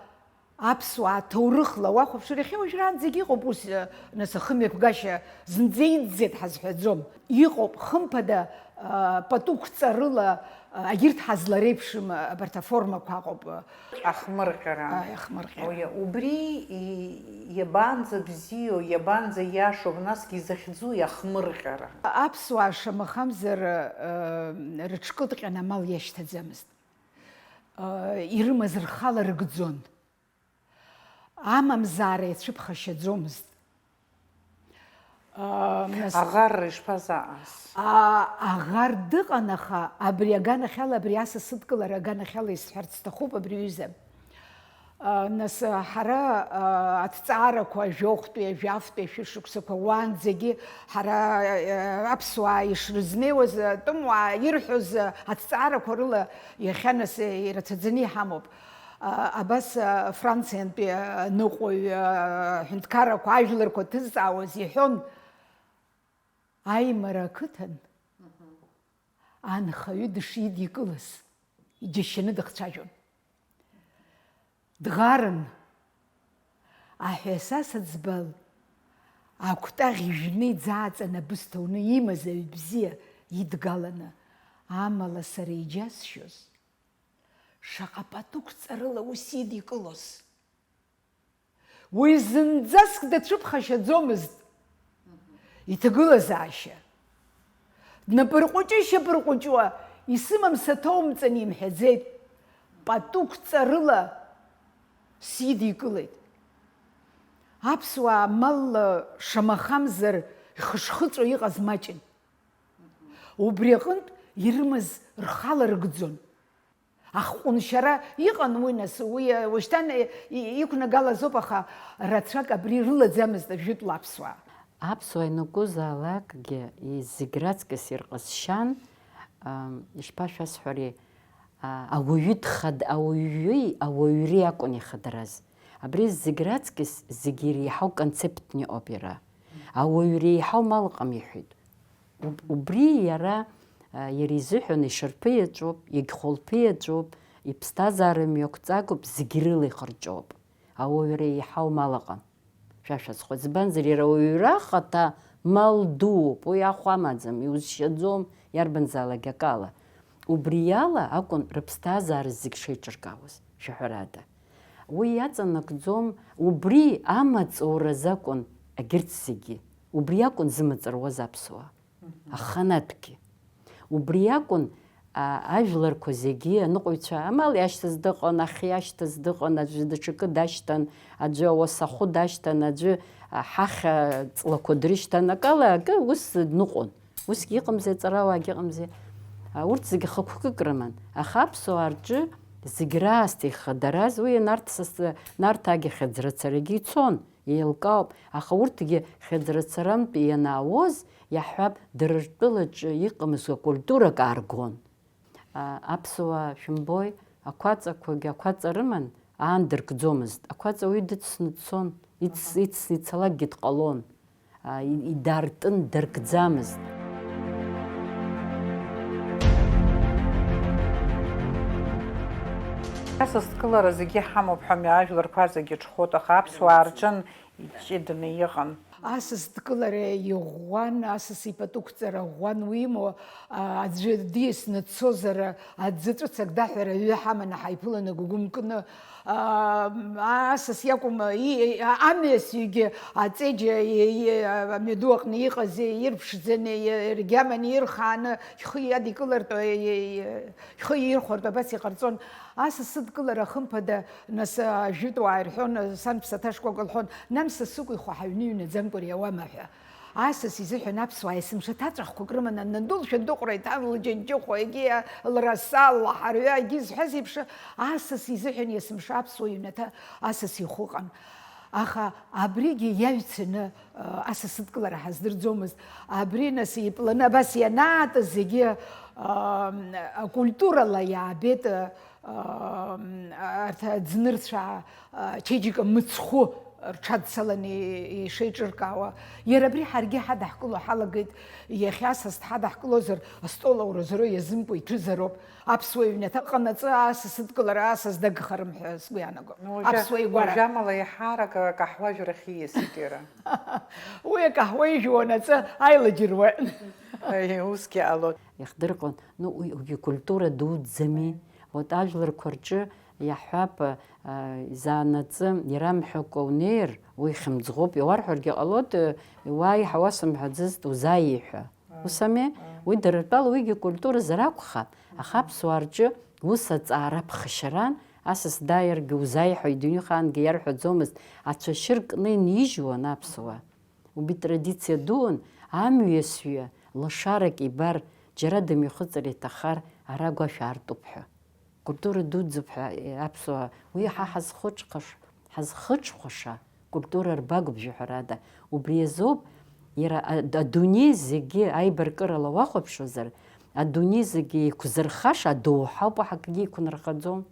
аԥсуаа ҭоурыхла уахәаԥшыр, иахьа уажәраанӡагь иҟоуп ус, нас ахымҩаԥгашьа зынӡа иӡӡеит ҳазҳәаӡом. Иҟоуп, хымԥада, а, пату қәҵарыла, а, агьырҭ ҳазлареиԥшым, а, абарҭ аформақәа ыҟоуп. Ахмырҟьара. Ааи, ахмырҟьара. Уи, убри и-, иабанӡа бзиоу, иабанӡа иашоу, насгьы изахьӡу иахмырҟьара. Аԥсуаа шамахамзар, а, рыҽкыдҟьан амал иашьҭаӡамызт. А, ирымаз рхала рыгӡон. Амамзаара иацәыԥхашьаӡомызт. Аа, нас, аӷарра ишԥазааз? А, аӷар дыҟан, аха абри аганахьала, абри асасыдкылара аганахьала исҳәарц сҭахуп абри аҩыза. А, нас, а, ҳара, а, аҭҵаарақәа ажәохәтәи, ажәафтәи, ашәышықәсақәа уаанӡагьы ҳара, а, аԥсуаа ишрызнеиуаз, атәымуаа ирҳәоз, а, аҭҵаарақәа рыла иахьа нас ирацәаӡаны иҳамоуп. А, абас, а, Франциантәи, а, ныҟәаҩ, а, ҳәынҭқаррақәа, ажәларқәа ҭызҵаауаз иҳәон, аимара ақыҭан анхаҩы дышидикылаз иџьашьаны дыхцәажәон. Дӷарын, аҳәаса сыӡбал акәтаӷь ижәны иӡааҵан абысҭа уны имаз аҩ бзиа идгаланы, амала сара иџьасшьоз, шаҟа пату қәҵарыла ус идикылоз. Уи зынӡаск дацәыԥхашьаӡомызт иҭагылазаашьа. Днапырҟәыҷы-шьапырҟәыҷуа, исымам саҭоумҵан имҳәаӡеит, пату қәҵарыла сидикылеит. Аԥсуаа малла шамахамзар ихышхыҵәо иҟаз маҷын. Убри аҟынтә ирымаз рхала рыгӡон. Ахҟәыншьара иҟан уи, нас, уи, уажәшьҭан, и-, иқәнагалазоуп, аха рацәак абри рылаӡамызт ажәытәла аԥсуаа. Аԥсуаа ианакәызаалакгьы, и-, зегь раҵкыс ирҟазшьан, ам, ишԥашәасҳәари, а, ауаҩы дхад-, ауаҩи ауаҩреи акәын ихадараз. Абри зегь раҵкыс зегь иреиҳау концептны иҟоуп иара. Ауаҩы иреиҳау мал ыҟам иҳәеит. Уб-, убри иара, а, иара изыҳәан ишарԥы иаҿуп, иагьхәылԥы иаҿуп, иԥсҭазаара мҩақәҵагоуп, зегь рыла ихырҷоуп. Ауаҩы иреиҳау мал ыҟам. Шәа шәазхәыц, избанзар, иара ауаҩра ахаҭа мал дууп, уи ахә амаӡам, иузшьаӡом, иарбанзаалак акала. Убри ала акәын рыԥсҭазаара зегь шеиҿыркаауаз, шәаҳәарада. Уи иаҵанакӡом, убри амаҵ уразы акәын егьырҭ зегьы, убри акәын зымаҵ руаз аԥсуаа. Аханатәгьы. Убри акәын, а, ажәларқәа зегьы, аныҟәаҩцәа амал иашьҭаз дыҟан, ахьы иашьҭаз дыҟан, аӡәы даҽакы дашьҭан, аӡәы ауасахәы дашьҭан, аӡәы, а, ҳахьа ҵлақәа дрышьҭан, акала акы ус дныҟәон. Усгьы иҟамзи, аҵарауаагьы ыҟамзи. А, урҭ зегьы хықәкык рыман. Аха аԥсуаа рҿы зегь раасҭа ихадараз, уи Нарҭ сас-, Нарҭаагьы хьыӡрацарагьы ицон. Еилкаауп, аха урҭгьы хьыӡрацарантә ианаауаз, иаҳҳәап, дара ртәылаҿы иҟамыз акультурак ааргон. А, аԥсуаа, шәымбои, ақәаҵақәагьы ақәаҵа рыман, аан дыркӡомызт. Ақәаҵа уаҩы дыцны дцон, ицс-, ицны ицалакгьы дҟалон. А, и-, идартын, дыркӡамызт. Асасдкылара зегьы ҳамоуп ҳәа, ажәларқәа зегьы ҽхәоит, аха аԥсуаа рҿын иҷыданы иҟан. Асасдкылара иӷәӷәан, асас ипату қәҵара ӷәӷәан уимоу, а, аӡәы диасны дцозар, аӡы ҵәыцак даҳәара аҩы ҳаманы ҳаиԥыланы гәыгәымкны, а, асас иакәым, и-, а-, амҩасҩгьы аҵеџь, и-, и-, а, амҩаду аҟны иҟаз ирԥшӡаны, и-, иргьаманы, ирхааны, шәхы иадикылартә, и-, и-, шәхы ирхәартә абас иҟарҵон. Асасыдкылара хымԥада, нас, ажәытәуаа ирҳәон, сан ԥсаҭа шкәакәа лҳәон, нан са сыкәихуа ҳаҩны иҩнаӡамкәа ари ауама ҳәа. Асас изыҳәан аԥсуаа есымша ҭаҵәахқәак рыман, анадул шәандыҟәра иҭан лџьанџьыхәа, егьи лраса, ллаҳарҩа, егьи зҳәаз еиԥш, асас изыҳәан есымша аԥсуа ҩнаҭа асас ихәы ыҟан. Аха абригьы иаҩцаны, а, асасыдкылара ҳаздырӡомызт. Абри, нас, ипланы абас ианаатыз зегьы, а, акультурала иаабеит, а, арҭ аӡнырцәаа, ачеиџьыка мыцхәы рҽадцаланы ишеиҿыркаауа. Иара абри ҳаргьы ҳадаҳкыло ҳалагеит, иахьа асас дҳадаҳкылозар, астол ауразоуроу иазымкуа иҭәызароуп. Аԥсуа ҩнаҭа ҟанаҵы асасыдкылара асас дагхарым ҳәа сгәы иаанагом. Ну, уажәы, аԥсуа игәара. Уажәы амала иаҳарак акаҳуа жәрахь ииасит иара. Уи акаҳуа ижәуа уанаҵы аилаџьыруа. Аи, усгьы ҟалоит. Иахдырҟьон, ну, уи, уигьы культура дуӡӡами? Вот ажәларқәа рҿы иаҳҳәап, а, изаанаҵы, ирамҳәакәа унеир, уи хьымӡӷуп, иуарҳәаргьы ҟалоит, уааи ҳәа уасымҳәаӡазт, узааи ҳәа. Ус ами? Уи дара ртәала уигьы культуразар акәхап, аха аԥсуаа рҿы ус аҵаара ԥхашьаран, асас дааиргьы узааи ҳәа идунеихаангьы иарҳәаӡомызт, ацәашьы ркны инижьуан аԥсуаа. Убри традициа дуун, амҩасҩы лашарак ибар, џьара дымҩахыҵыр иҭахар, ара агәашә аартуп ҳәа. Культура дуӡӡоуп ҳәа, аԥсуаа, уи ҳа ҳазхыҽхаш-, ҳазхыҽхәаша культура рбагоуп, жәаҳәарада. Убри азоуп, иара а-, адунеи зегьы аибаркырала уахәаԥшуазар, адунеи зегьы еиқәзырхаша адоуҳа ауп, акгьы еиқәнархаӡом.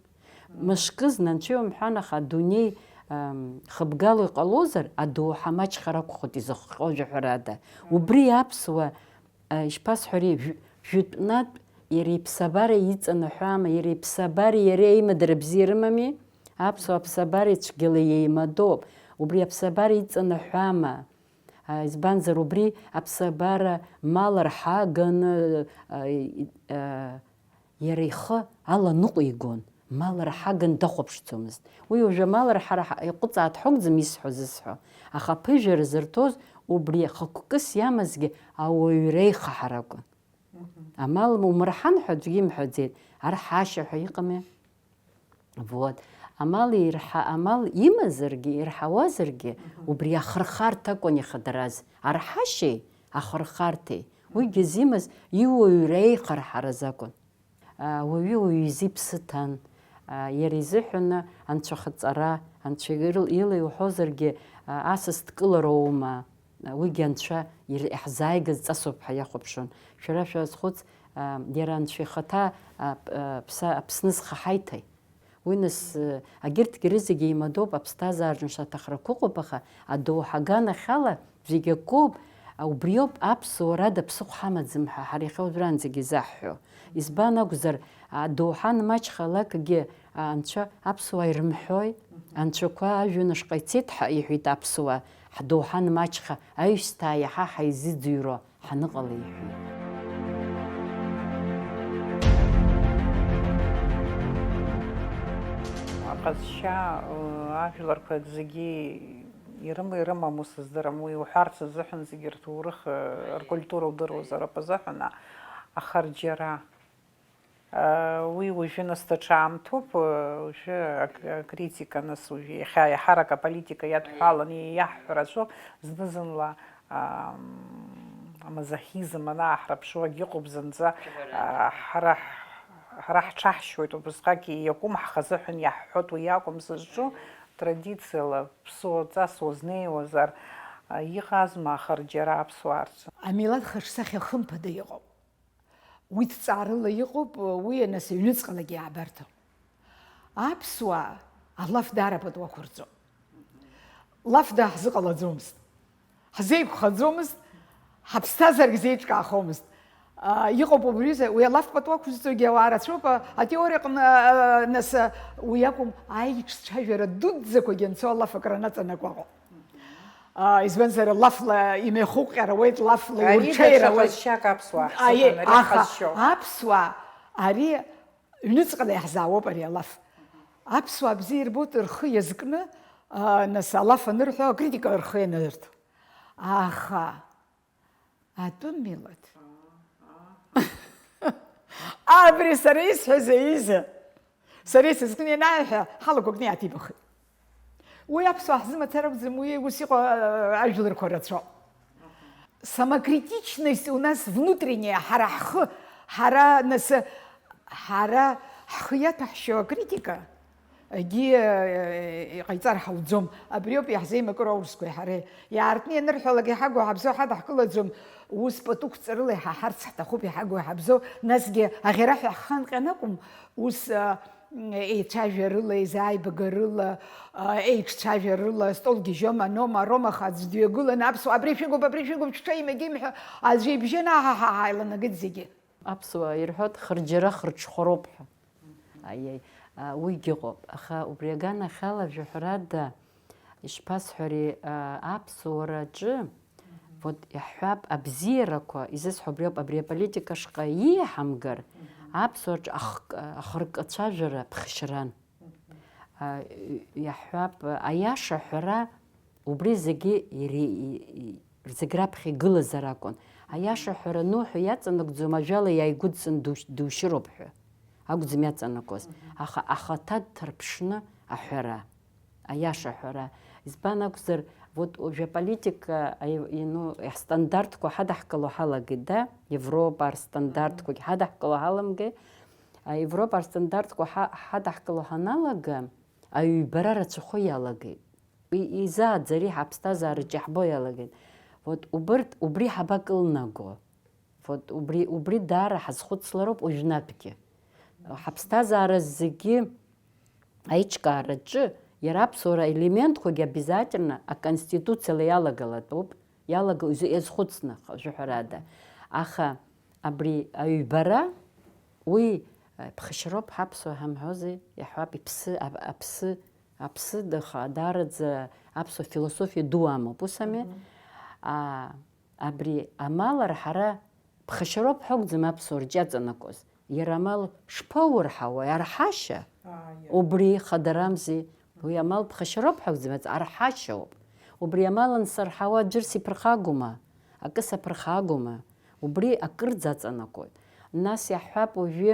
Мышкызны, анцәа иумҳәан, аха адунеи, ам, хыбгало иҟалозар, адоуҳа маҷхар акәхоит изыхҟьо, жәаҳәарада. Убри аԥсуа, а, ишԥасҳәари, жә-, жәытәнатә иара иԥсабара иҵанаҳәама, иара иԥсабареи иареи аимадара бзиа рымами? Аԥсуа аԥсабареи цәгьала иеимадоуп. Убри аԥсабара иҵанаҳәама? А, избанзар, убри аԥсабара мал рҳаганы, а, и-, а, иара ихы аланыҟәигон, мал рҳаган дахәаԥшӡомызт. Уи уажәы амал рҳара ҳа-, иҟәыҵаат ҳәа акәӡам исҳәо зысҳәо, аха аԥыжәара зырҭоз убри хықәкыс иамазгьы ауаҩра ихаҳара акәын. Амал умырҳан ҳәа аӡәгьы имҳәаӡеит, арҳашьа ҳәа иҟами. Вот. Амал ирҳа-, амал имазаргьы, ирҳауазаргьы, убри ахырхарҭа акәын ихадараз. Арҳашьеи ахырхарҭеи. Уигьы зимаз иуаҩра еихырҳараз акәын. А, уаҩы уаҩы изы иԥсы ҭан. А, иара изыҳәаны анцәахаҵара, анцәа ил-, ила иуҳәозаргьы, а, асас дкылароума? Уигьы анцәа ир-, иаҳзааигаз ҵасоуп ҳәа иахәаԥшуан. Шәара шәазхәыц, а, иара анцәа ихаҭа, а, п-, а, ԥса-, Аԥсны зхы ҳаиҭеи? Уи нас, а, агьырҭгьы рызегьы еимадоуп, аԥсҭазаараҿы аҭахрақәа ыҟоуп, аха адоуҳа аганахьала зегь акоуп, Убриоуп аԥсуарада ԥсыхәа ҳамаӡам ҳәа ҳара иахьа уажәраанӡагьы изаҳҳәо. Избан акәзар, адоуҳа анмаҷхалакгьы анцәа аԥсуаа ирымҳәои? Анцәақәа ажәҩан ашҟа ицеит ҳәа иҳәеит аԥсуаа, ҳдоуҳа анмаҷха аҩсҭаа иаҳа ҳаизыӡырҩуа ҳаныҟала иҳәеит. Аҟазшьа, ажәларқәа зегьы ирыма-, ирымаму сыздырам, уи уҳәарц азыҳәан зегьы рҭоурых, ркультура удыруазароуп азыҳәан, ахарџьара. Уи уажәы нас даҽа аамҭоуп, уажәы ак-, акритика нас уажәы иахьа иаҳарак аполитика иадҳәаланы иаҳҳәаразоуп, зны-зынла, ам, амазохизм анааҳрыԥшуагь ыҟоуп зынӡа, а, ҳара ҳ-, ҳара ҳҽаҳшьуеит, убысҟак иакәым ҳхазыҳәан иаҳҳәоит, уи акәым сызҿу, традициала ԥсуа ҵас уазнеиуазар, а, иҟазма ахарџьара аԥсуаа рҿы? Амилаҭ хаҿсахьа хымԥада иҟоуп. Уи ҭҵаарыла иҟоуп, уи анасыҩныҵҟалагьы иаабарҭам. Аԥсуаа алаф даара пату ақәырҵон. Лаф дааҳзыҟалаӡомызт. Ҳзеиқәхаӡомызт, ҳаԥсҭазаарагь зеиҿкаахомызт. А, иҟоуп убри, уи алаф пату ақәызҵогьы ауаа рацәоуп, а, атеориаҟны, а, нас, а, уи акәым, аиҿцәажәара дуӡӡақәагьы анцо алаф акранаҵанакуа ыҟоуп. А, избанзар, лафла имҩахуҟьар ауеит, лафла Ари иурҽеир даҽа ауеит. Ҟазшьак аԥсуаа Аиеи, ҳзыҳәан, ари аха ҳазшьо. Аԥсуаа, ари ҩныҵҟала иаҳзаауоуп ари алаф. Аԥсуаа бзиа ирбоит рхы иазкны, а, нас, алаф анырҳәо, акритика рхы ианырҭо. Аха атәым милаҭ. Абри сара исҳәаз аҩыза, сара исызкны ианаҳәа, ҳалагәыкны иааҭибахит. Уи аԥсуаа ҳзымацар акәӡам, уи ус иҟоу, а, ажәларқәа рацәоуп. Самокритичность у нас внутренняя, ҳара ҳхы, ҳара нас, ҳара ҳхы иаҭәаҳшьо акритика, Егьи, э, иҟаиҵар ҳауӡом. Абриоуп иаҳзеимакыроу аурысқәеи ҳареи. Иаартны ианырҳәалак, иҳагу ҳабзоу ҳадаҳкылаӡом. Ус пату қәҵарыла иҳаҳарц ҳҭахуп, иҳагу ҳабзоу. Насгьы аӷьараҳәа ҳхы анҟьан акәым, ус, а, м, еицәажәарыла, еизааибагарыла, а, еиҿцәажәарыла, стол гьежьома, анома, арома аха аӡә дҩагыланы, аԥсуаа, абри шәыгуп, абри шәыгуп, шәҽеим, егьим ҳәа аӡәы ибжьы анаҳаҳа, ҳааиланагеит зегьы. Аԥсуаа ирҳәоит, хырџьара хырҽхәароуп ҳәа. Аиеи, а, уигьы ыҟоуп. Аха убри аганахьала, жәаҳәарада, ишԥасҳәари, а, аԥсуараҿы, вот, иаҳҳәап, абзиарақәа, изысҳәо убриоуп, абри аполитика шҟа ииҳамгар, аԥсуараҿы ахк-, ахыркацәажәара ԥхашьаран. А, иаҳҳәап, аиаша аҳәара убри зегьы ири-, и-, и-, зегь раԥхьа игылазар акәын. Аиаша аҳәара ануҳәо иаҵанакӡом, ажәала иааигәыдҵан душь-, душьыроуп ҳәа акәӡам иаҵанакуаз. Аха ахаҭа дҭарԥшны аҳәара, аиаша аҳәара. Избан акәзар, вот уажәы аполитика, аи-, ну, астандартқәа ҳадаҳкыло ҳалагеит, да? Европа рстандартқәагь ҳадаҳкыло ҳаламгеи. А, Европа рстандартқәа ҳа-, ҳадаҳкыло ҳаналага, аҩбара рацәахо иалагеит. Уи изааӡари ҳаԥсҭазаараҿ иаҳбо иалагеит. Вот убырҭ, убри ҳабакылнаго? Вот убри, убри даара ҳазхәыцлароуп уажәнатәгьы. Ҳаԥсҭазаара зегьы аиҿкаараҿы иара аԥсуара аелементқәагьы обязательно аконституциала иалагалатәуп, иалаго изы-, иазхәыцны, х-, жәаҳәарада. Аха абри аҩбара, уи, э, ԥхашьароуп ҳаԥсуа ҳамҳәозеи, иаҳҳәап, иԥсы, ап-, аԥсы, аԥсы даха, даараӡа аԥсуа философиа ду амоуп, ус ами? Мгм. А, абри амал ара ҳара ԥхашьароуп ҳәа акәӡам аԥсуа рҿы иаҵанакуаз. Иара амал шԥаурҳауеи, арҳашьа? Ааи. Убри хадарамзи, уи амал ԥхашьароуп ҳәа акәӡам, арҳашьа ауп. Убри амал ансырҳауа аӡәыр сиԥырхагома, акы саԥырхагома, убри акырӡа аҵанакуеит. Нас иаҳҳәап уажәы,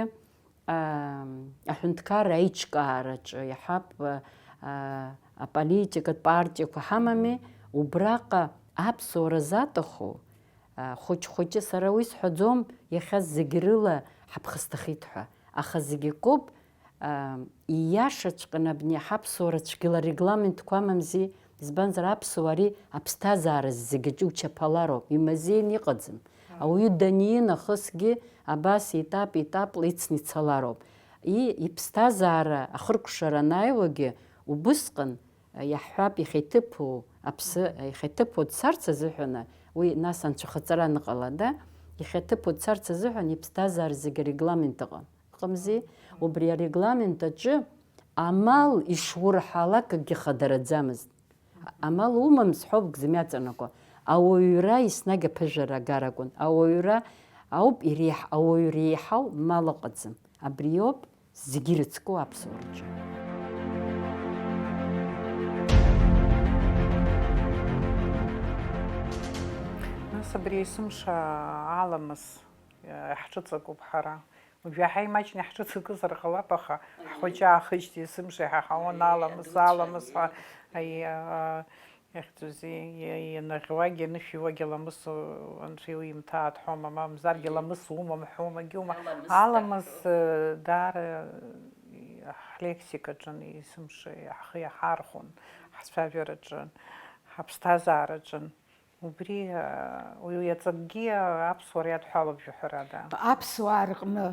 аа, аҳәынҭқарра аиҿкаараҿы, иаҳҳәап, аа, аполитикатә партиақәа ҳамами, убраҟа аԥсуара заҭаху, аа, хәыҷ-хәыҷы, сара уи сҳәаӡом, иахьа зегь рыла ҳаԥхасҭахеит ҳәа, аха зегь акоуп, аа, ииашаҵәҟьаны абни ҳаԥсуара цәгьала регламентқәа амамзи, избанзар, аԥсуаа ари аԥсҭазаара зегьаҿы учаԥалароуп, имазеин иҟаӡам. Ауаҩы даниин нахысгьы абас етап-етапла ицны ицалароуп. И, иԥсҭазаара ахыркәшара анааиуагьы убысҟан, иаҳҳәап, иахьа иҭыԥу аԥсы, иахьа иҭыԥу дцарц азыҳәаны, Уи нас анцәахаҵара аныҟалада, иахьа ҭыԥо дцарц азыҳәан иԥсҭазаара зегьы арегламент ыҟан. Ыҟамзи, убри арегламент аҿы амал ишурҳәалак акгьы хадараӡамызт. Амал умам зҳәо акгьы зымҩаҵанаго. Ауаҩра еснагь аԥыжәара агара акәын. Ауаҩра ауп иреиҳ-, ауаҩы реиҳау мал ыҟаӡам. Абриоуп зегьы ирыцку аԥсуараҿы. Нас абри есымша аламыс, э, ҳҿыҵакуп ҳара. Уажәы иаҳа имаҷны иаҳҿыцгылазар ҟалап, аха ҳхәыҷы аахижьҭеи есымша иҳаҳауан аламыс, аламыс ҳәа. Аи, а, Иахьӡузеи, иа-, ианаӷьуагь, ианышәиуагь аламыс, анцәа иуимҭааит ҳәоума, мамзаргьы ламыс умам ҳәоума, егьума. Аламыс, аламыс, э, даара, э, ҳлексикаҿын, есымша ҳхы иаҳархәон, ҳцәажәараҿы, ҳаԥсҭазаараҿын. Убри, э, уи аҵакгьы аԥсуара иадҳәалоуп, жәаҳәарада. Аԥсуаа рҟны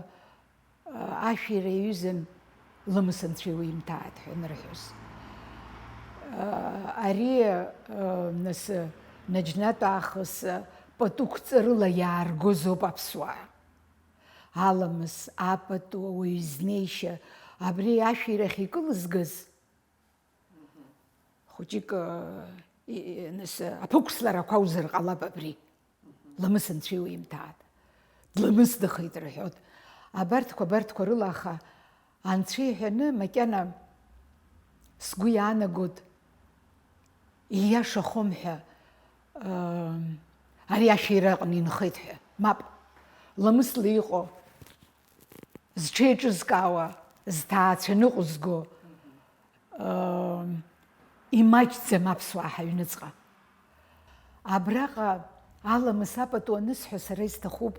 ашәира иаҩызан, ламыс анцәа иуимҭааит ҳәа анырҳәоз. Ари, нас, наџьнатә аахыс пату қәҵарыла иааргозоуп аԥсуаа. Аламыс, апату, ауаҩы изнеишьа, абри ашәирахь икылызгаз, Хәыҷык, и-, нас, аԥықәсларақәа акәзар ҟалап абри. Ламыс анцәа иуимҭааит. Дламысдахеит рҳәоит. Абарҭқәа, абарҭқәа рыла, аха анцәа иҳәаны макьана сгәы иаанагоит, ииашахом ҳәа, ыы, ари ашәира аҟны инхеит ҳәа. Мап, ламысла иҟоу, зҽеиҿызкаауа, зҭаацәа ныҟәызго, ыы, имаҷӡам аԥсуаа ҳаҩныҵҟа. Абраҟа аламыс апату анысҳәа, сара исҭахуп,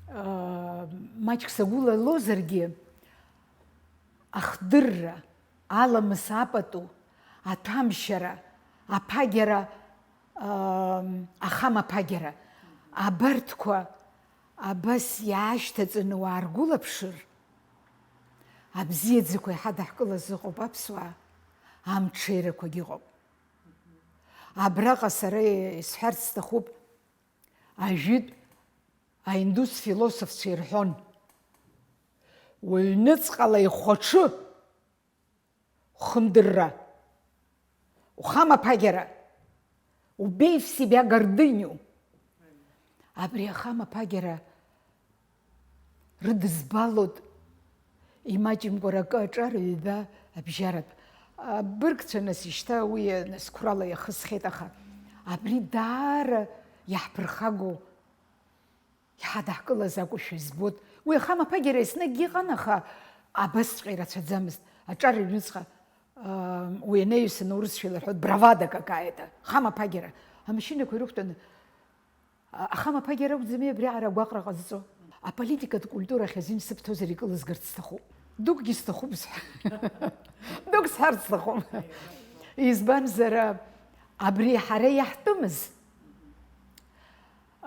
ыы, маҷк сагәылалозаргьы, ахдырра, аламыс апату, аҭәамшьара, аԥагьара, ыы, ахамаԥагьара, абарҭқәа абас иаашьҭаҵаны уааргәылаԥшыр, абзиаӡақәа иҳадаҳкылаз ыҟоуп аԥсуаа, амҽеирақәагь ыҟоуп. Абраҟа сара исҳәарц сҭахуп, ажәытә аиндус философцәа ирҳәон, уаҩныҵҟала ихәаҽы ухымдырра, ухамаԥагьара, убей в себя гордыню. Абри ахамаԥагьара рыдызбалоит, имаҷымкәа ракы аҿар ҩба абжьаратә. Абыргцәа, нас, шьҭа уи, нас, қәрала иахысхьеит, аха абри даара иаҳԥырхагоу иҳадаҳкылаз акәушәа збоит. Уи ахамаԥагьара еснагь иҟан, аха абасҵәҟьа ирацәаӡамызт. Аҿар рыҩныҵҟа, аа, уи анаҩсан урысшәа иларҳәоит, бравада какая-то, хамаԥагьара. Амашьынақәа ирықәтәаны, а-, ахамаԥагьара акәӡами абриаҟара агәаҟра ҟазҵо? Аполитикатә культура ахь азин сыбҭозар икылызгарц сҭахуп. Дукгьы сҭахуп сҳәа-, дук сҳәарц сҭахуп. Избанзар, абри ҳара иаҳтәымыз,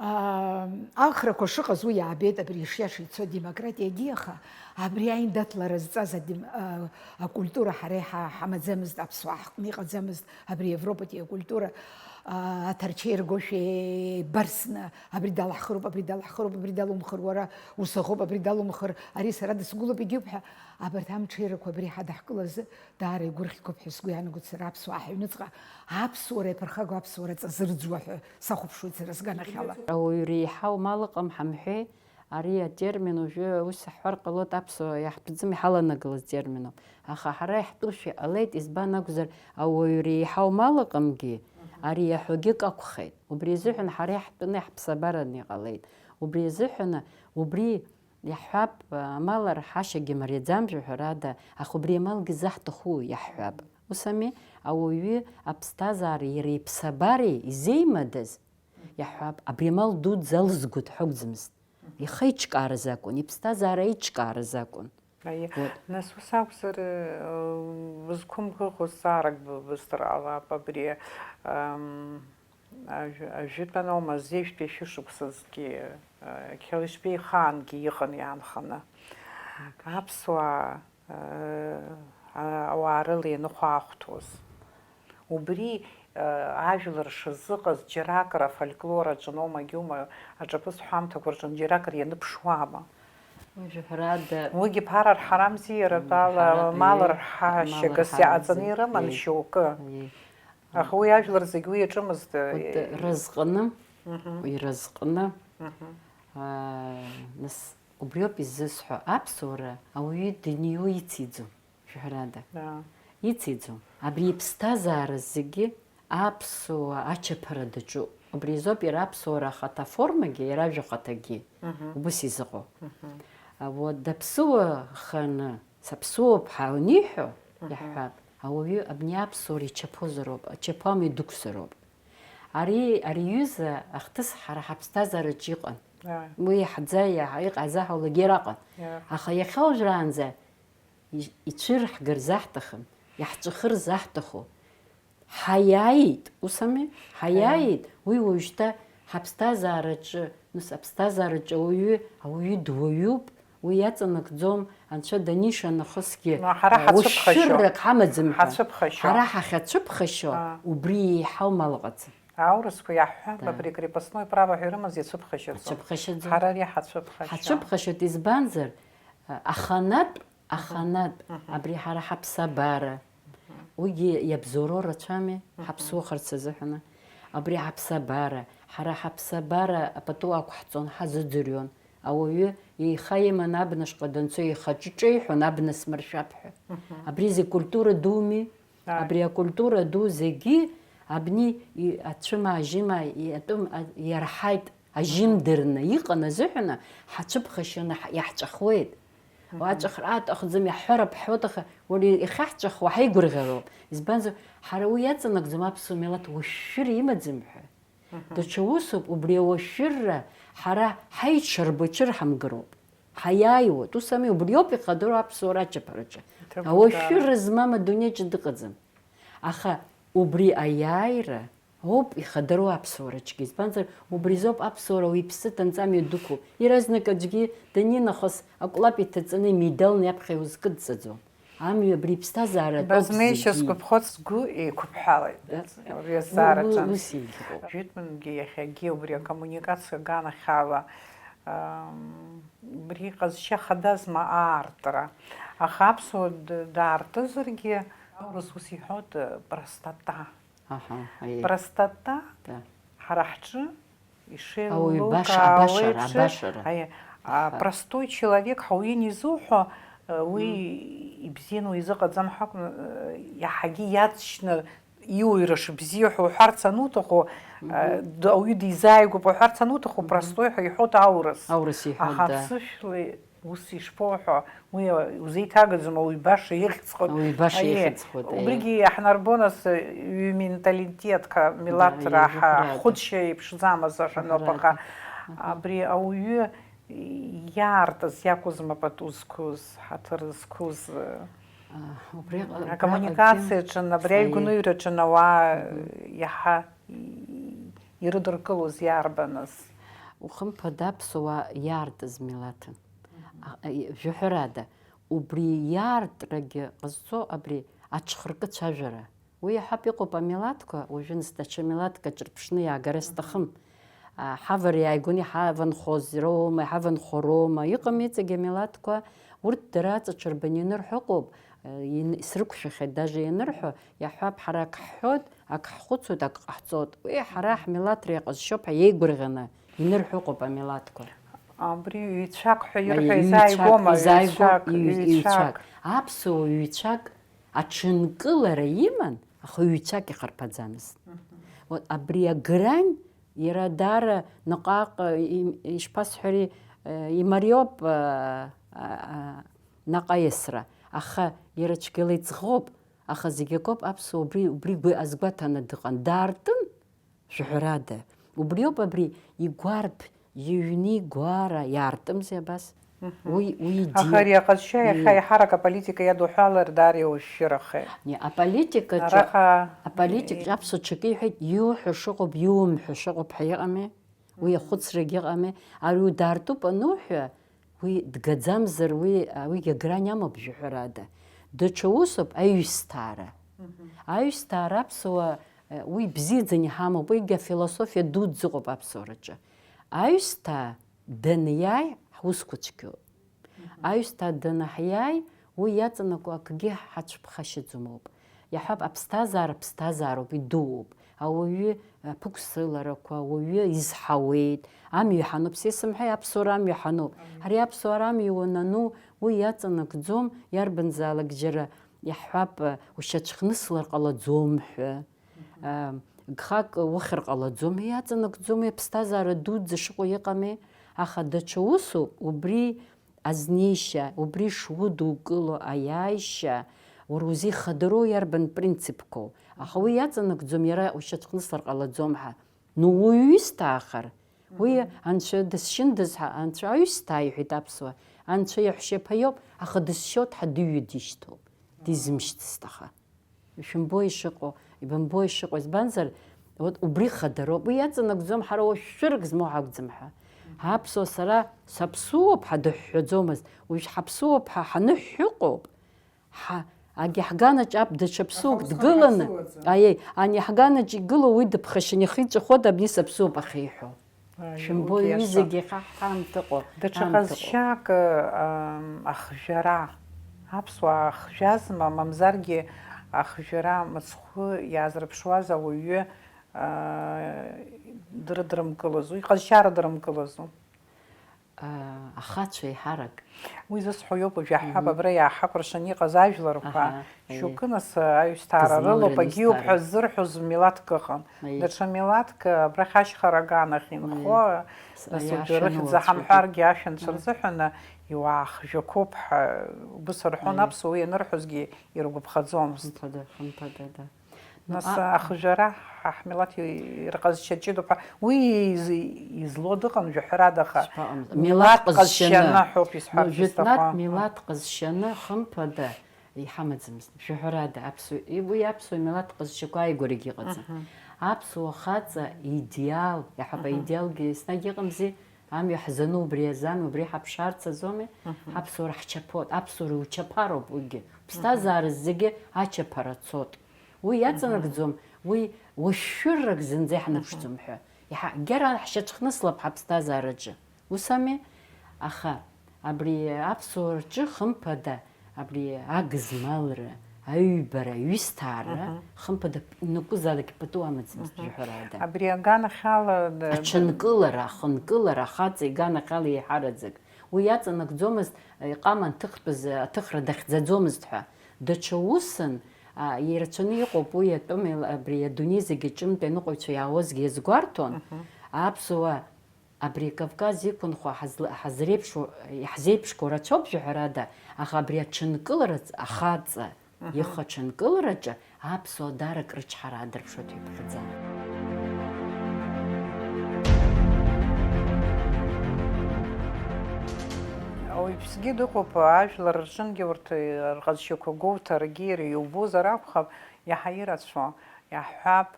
Аа, ахрақәа шыҟаз уи иаабеит, абри ишиаша ицо адемократиагьы, аха абри аиндаҭлара зҵаз адем-, а, акультура ҳара иҳа-, ҳамаӡамызт, аԥсуаа ҳҟны иҟаӡамызт, абри Европатәи акультура, а, аҭарчеи ргошәа еибарсны, абри далаҳхыроуп, абри далаҳхыроуп, абри далумхыр уара, ус аӷоуп, абри далумхыр, ари сара дысгәылоуп, егьиуп ҳәа, абарҭ амҽеирақәа абри ҳадаҳкылазы, Даара игәырӷьқәоуп ҳәа сгәы иаанагоит сара аԥсуаа ҳаҩныҵҟа, аԥсуара иаԥырхагоу аԥсуара ҵа зырӡуа ҳәа сахәаԥшуеит сара сганахьала. Ауаҩы реиҳау мал ыҟам ҳамҳәеи, ари атермин уажәы ус ҳҳәар ҟалоит, аԥсуаа иаҳтәӡам, иҳаланагалаз терминоуп. Аха ҳара иаҳтәушәа иҟалеит, избан акәзар, ауаҩы реиҳау мал ыҟамгьы, ари иаҳәогьы акәхеит. Убри азыҳәан ҳара иаҳтәны иаҳԥсабараны иҟалеит. Убри азыҳәаны, убри Иаҳҳәап, амал арҳашьагьы мариаӡам, жәаҳәарада, аха убри амалгьы заҳҭаху иаҳҳәап. Ус ами, ауаҩы аԥсҭазаареи иара иԥсабареи изеимадаз, иаҳҳәап, абри амал дуӡӡа алызго дҳәагәӡамызт. Ихы аиҿкааразы акәын, иԥсҭазаара аиҿкааразы акәын. Аиеи. Вот. Нас ус акәзар, э, бызқәымгәыӷуа зҵаарак б-, бысҭар ҟалап, абри, ам, Ажә-, ажәытәан аума, зежәтәи ашәышықәсазгьы, э, Қьалышьбеи ихаангьы иҟан иаанханы. Аԥсуаа, э, а-, ауаа рыла ианыхәаахәҭуаз. Убри Ажәлар шазыҟаз џьаракыр афольклор аҿы ноума-гьума аҿаԥыцтә ҳәамҭақәа рҿы џьаракыр ианыԥшуама? Уажәы ҳәарада, Уигьы ԥара рҳарамзи, иара тәала ҳара-, мал еи, рҳашьагас мал иаҟаҵаны рҳарамзи, ирыман еи. Шьоукы. Еи. Аха уи ажәлар зегь уи иаҿымызт. Урҭ разҟны, Мгм. Иразҟны, Мгм. Аа, нас, убриоуп изысҳәо, аԥсуара ауаҩы даниу ициӡом, шәҳәарада. Да. Ициӡом. Абри иԥсҭазаара зегьы аԥсуа ачаԥара даҿуп. Убри азоуп иара аԥсуара ахаҭа формагьы, иара ажәа ахаҭагьы Мгм. Убыс изыҟоу. Мгм. А, вот, даԥсуа ханы, саԥсуоуп ҳәа аниҳәо, Мгм. Иаҳҳәап, ауаҩы абни аԥсуара ичаԥозароуп, ачаԥама идықәзароуп. Ари, ари аҩыза ахҭыс ҳара ҳаԥсҭазаараҿ иҟан. Ааи. Уи иаҳӡа, иаҳ-, иҟаз аҳаулагьы араҟан. Иа. Аха иахьа уажәраанӡа и-, ицәырҳгар заҳҭахым, иаҳҵәахыр заҳҭаху, ҳаиааит, ус ами? Ҳаиааит, уи уажәшьҭа ҳаԥсҭазаараҿы, нас аԥсҭазаараҿы ауаҩы, ауаҩы дуаҩуп, уи иаҵанакӡом, анцәа даниша нахысгьы, Ма ҳара э, ҳацәыԥхашьо. Ушәшьыррак ҳамаӡам ҳәа. Ҳацәыԥхашьо. Ҳара ҳахьацәыԥхашьо, Аа. Убри еиҳау мал ыҟаӡам. Аурысқәа иаҳҳәап, Да. Абри крепостной право ҳәа ирымаз иацәыԥхашьаӡом. Ацәыԥхашьаӡом. Ҳара ари ҳацәыԥхашьо. Ҳацәыԥхашьоит, избанзар, э, аханатә, Аханатә, Мгм. Абри ҳара ҳаԥсабара. Мгм. Уигьы иабзоуроу рацәами, Мгм. Ҳаԥсуахарц азыҳәаны. Абри ҳаԥсабара, ҳара ҳаԥсабара пату ақәҳҵон, ҳазыӡырҩуан. Ауаҩы еиха иман абнашҟа данцо, еихаҿы ҿеиҳәон, абна смыршәап ҳәа. Мгм. Абри зегь культура думи? Ааи. Абри акультура ду зегьы абни и-, ацәымаа-жьымаа, и-, атәым-, а-, иарҳаит. Ажьымдырны иҟан азыҳәаны ҳацәыԥхашьаны ҳ-, иаҳҵәахуеит. Мгм. Уаҵәахра аҭахӡам, иаҳҳәар бҳәоит, аха уара иахьаҳҵәахуа ҳаигәырӷьароуп. Избанзар, ҳара уи иаҵанакӡом аԥсуа милаҭ уашәшәыра имаӡам ҳәа. Мгм. Даҽа усуп, убри ауашәшәырра ҳара ҳаиҽырбо ицәырҳамгароуп. Ҳаиааиуеит, ус ами, убриоуп ихадароу аԥсуара ачаԥараҿы. Ҭабуп, Ауашәшәырра дара. Змам адунеиаҿы дыҟаӡам. Аха убри аиааира Оуп ихадароу аԥсуараҿгьы, избанзар, убри азоуп аԥсуара уаҩ иԥсы ҭанҵамҩа дықәуп. Иаразнак аӡәгьы данинахыс, акәлаԥ иҭаҵаны имидалны иаԥхьа иузкыдҵаӡом. Амҩа абри иԥсҭазааратә ауп Базмеишьа зегьы. Сгәаԥхоит, сгәы еиқәыԥҳалеит. Да. Абри азҵаара Уи, уи, аҿы. Ус еиӷьуп. Жәытәынгьы иахьагьы убри акоммуникациа аганахьала, ам, убри ҟазшьа хадазма аартра. Аха аԥсуа д-, даартызаргьы, аурыс ус иҳәоит, простота. Аҳа, аиеи. Простота Да. Ҳара ҳҿы Ауаҩ баша, абашара, еиԥш, абашара. Аиеи, а, Аха. Простой человек ҳәа уин изуҳәо, э, уи Мм. Ибзианы уизыҟаҵам ҳәа акәны, э, иаҳагьы иаҵшьны иуаҩра шыбзиоу ҳәа уҳәарц ануҭаху, э, Мгм. д-, ауаҩы дизааигәоуп уҳәарц ануҭаху, Мгм. Простой ҳәа иҳәоит аурыс. Аурыс иҳәоит, Аха да. Аԥсышәла Ус ишԥоуҳәо, уи узеиҭагаӡом, ауаҩ баша ихьӡ хәыҭ. Ауаҩ баша Аиеи, ихьӡ хәыҭ, аиеи. Убригьы иаҳнарбон ас ҩ-менталитетк, милаҭра, Да, ҳа иҳәарада. Ҳхәыцшьа еиԥшӡамыз аҳәа ноуп, аха Иҳәарада. Аҳа. Абри ауаҩы иаартыз иакәызма пату зқәыз, ҳаҭыр зқәыз, А, убри аҟ-, акоммуникациаҿы, абри Аиеи. Аигәныҩраҿы ауаа Мгм. Иаҳа ирыдыркылоз иарбаныз? Ухымԥада, аԥсуаа иаартыз милаҭын. А, и-, жәаҳәарада, убри иаартрагьы ҟазҵо абри аҽхыркы цәажәара. Уи иаҳәап иҟоуп амилаҭқәа, уажәы нас даҽа милаҭк аҿырԥшны иаагара сҭахым. А, ҳавариааигәаны иҳаванхоз роума, иҳаванхо роума, иҟам иҵегь амилаҭқәа, урҭ дара аҵаҽырбан ианырҳәо ыҟоуп, а, ин-, срықәшәахьеит даже ианырҳәо, иаҳҳәап, ҳара ак ҳҳәоит, ак ҳхәыцуеит, ак ҟаҳҵоит. Уи ҳара ҳмилаҭра иаҟазшьоуп ҳәа иеигәырӷьаны инырҳәо ыҟоуп амилаҭқәа. Абри ҩ-цәак ҳәа ирҳәо Аиеи, ҩ-цәак, изааигәома, изааигәоуп, ҩ-цәак, ҩ-, ҩ-цәак. Ҩ-цәак. Аԥсуа ҩ-цәак аҽынкылара иман, аха ҩ-цәак ихарԥаӡамызт. Мгм. Вот абри агрань иара даара наҟ-ааҟ, им-, ишԥасҳәари, э, имариоуп, э, а, а, наҟ аиасра, аха иара цәгьала иӡӷоуп, аха зегь акоуп, аԥсуа убри, убри гәы-, азгәаҭаны дыҟан, даартын, Шәаҳәарада, убриоуп абри игәарԥ, иҩны игәара иаартымзи абас? Мгм. Уи, уи Аха иди-, ари аҟазшьа иахьа и- еиҳарак аполитика иадуҳәалар, даара иушәшәырахеит. Не, аполитикаҿы, Араҟа аполитикаҿы аԥсуа ҽакы иҳәеит, иуҳәо шыҟоуп, иумҳәо шыҟоуп ҳәа иҟами? Уи Мгм. Ахәыцрагьы ыҟами? Ари удаартуп ануҳәа, уи дгаӡамзар, уи, уигьы агрань амоуп, жәаҳәарада. Даҽа усуп аҩсҭаара. Мгм. Аҩсҭаара аԥсуа Уи бзиаӡаны иҳамоуп, уигьы афилософиа дуӡӡа ыҟоуп аԥсуараҿы. Аҩсҭаа даниааи, ҳусқәа цәгьоуп. Аҩсҭаа данаҳиааи, уи иаҵанакуа акгьы ҳацәыԥхашьаӡом ауп. Иаҳҳәап, аԥсҭазаара ԥсҭазаароуп, идууп. Ауаҩы аԥықәсыларақәа, ауаҩы изҳауеит, амҩа иҳануп, са исымҳәеи, аԥсуара амҩа иҳануп. Ҳара аԥсуара амҩа уанану, уи иаҵанакӡом, иарбанзаалак џьара иаҳҳәап, ушьацәхныслар ҟалаӡом ҳәа. Гхак ухьыр ҟалаӡом, иаҵанакӡом, аԥсҭазаара дуӡӡа шыҟоу иҟами, аха даҽа усуп, убри азнеишьа, убри шудукыло аиааишьа, уара узихадароу иарбан принципқәоу? Аха уи иаҵанакӡом, иара ушьацәхныслар ҟалаӡом ҳәа. Ну, уаҩы исҭаахар, уи анцәа дысшьындаз ҳәа, анцәа аҩсҭаа иҳәеит аԥсуа, анцәа иаҳәшьаԥа иоуп, аха дысшьоит ҳәа дыҩуа дишьҭоуп, дизымшьҭызт аха. Шәымбои ишыҟоу, ибымбои ишыҟоу, избанзар, вот убри хадароуп, уи иаҵанакӡом, ҳара уашәшәырак змоу ҳакәӡам ҳәа. Аԥсуа сара саԥсуоуп ҳәа дыҳәҳәаӡомызт, уажә ҳаԥсуоуп ҳәа ҳаныҳәҳәа ыҟоуп, ҳа, егьи ҳганаҿ аб даҽа ԥсуак Аха усҟан дгыланы, ҳаԥсуаӡам. Аиеи, ани ҳганаҿ игылоу уи дыԥхашьаны ихы иҵәахуа дабни саԥсуоуп ахьиҳәо. Ааи, Шәымбои, уигьы уи иашан. Зегьы иахьа ҳаамҭа ыҟоу, Даҽа аамҭа ыҟоуп. Ҟазшьак, ам, ахжәара. Аԥсуаа хжәазма, мамзаргьы ахжәара мыцхәы иаазырԥшуаз ауаҩы, а, дрыдрымкылазу, иҟазшьа рыдрымкылазу? А, ахацәа еиҳарак. Уи зысҳәо иоуп, уажә иаҳҳәап, Мгм. Абра иааҳакәыршан иҟаз ажәларқәа, Аҳа, ии. Шьоукы нас аҩсҭаара Дызмоу рылоуп, агьиуп ҳәа рыҩнуҵҟара. Ззырҳәоз милаҭк ыҟан. Ии. Даҽа милаҭк абрахь ашьхараган ахь инхо, Ии. С-, нас иашаны уажәы рыхьӡ уацәажәоит. Ҳамҳәаргьы ашәанцәа Ии. Рзыҳәаны, иуаа хжәақәоуп ҳәа убыс рҳәон Ии. Аԥсуа, уи ианырҳәозгьы иргәаԥхаӡомызт. Хымԥада, хымԥада, да. Ну, Нас а- ахжәара ҳа ҳмилаҭ и-, ирҟазшьа ҷыдоуп ҳәа, уи из-, излоу дыҟам, жәаҳәарада, аха Шԥаҟам-, милаҭ милаҭ ҟазшьаны. Ҟазшьаны ҳәоуп исҳәарц Ну, жәытәнатә исҭаху. Милаҭ ҟазшьаны, хымԥада, иҳамаӡамызт, жәаҳәарада, аԥсуа, и-, уи аԥсуа милаҭ ҟазшьақәа ааигәарагьы ыҟаӡам. Мгм. Аԥсуа хаҵа идеал, иаҳаб Мгм. аидеалгьы еснагь ыҟамзи, амҩа ҳзану убри азами, убри ҳаԥшаарц азоуми, Мгм. ҳаԥсуара ҳчаԥоит, аԥсуара учаԥароуп уигьы. Ԥсҭазаара Мгм. зегьы ачаԥара цоит. Уи Мгм. иаҵанакӡом, уи уашәшәыррак зынӡа иаҳныԥшӡом Мгм. ҳәа. Иаҳа-, егьара ҳшьацәхныслап ҳаԥсҭазаараҿы. Ус ами? Аха абри аԥсуа рҿы, хымԥада, абри агызмалра, аҩбара, аҩысҭаара, Мгм. хымԥада, п-, ианакәызаалак пату амаӡамызт, Мгм. жәаҳәарада. Абри аганахьала, д-, Аҽынкылара, ахынкылара, ахаҵа иганахьала еиҳараӡак. Уи иаҵанакӡомызт, иҟама анҭыхтәыз аҭыхра дахьӡаӡомызт ҳәа. Даҽа усын, а, ирацәаны иҟоуп уи атәым, абри адунеи зегьы аҿынтә аныҟәаҩцәа иаауазгьы иазгәарҭон, Мгм. аԥсуаа Абри Кавказ иқәынхо ҳазла-, ҳазреиԥшу, иаҳзеиԥшқәоу рацәоуп, жәаҳәарада, аха абри аҽынкылараҿ, ахаҵа Мгм. ихы аҽынкылараҿы аԥсуаа даара акрычҳара аадырԥшуеит ҳәа иԥхьаӡан. Ауаҩԥсгьы дыҟоуп, ажәлар рҿынгьы урҭ рҟазшьақәа гәоуҭаргьы иара иубозар акәхап, иаҳа ирацәоу. Иаҳҳәап,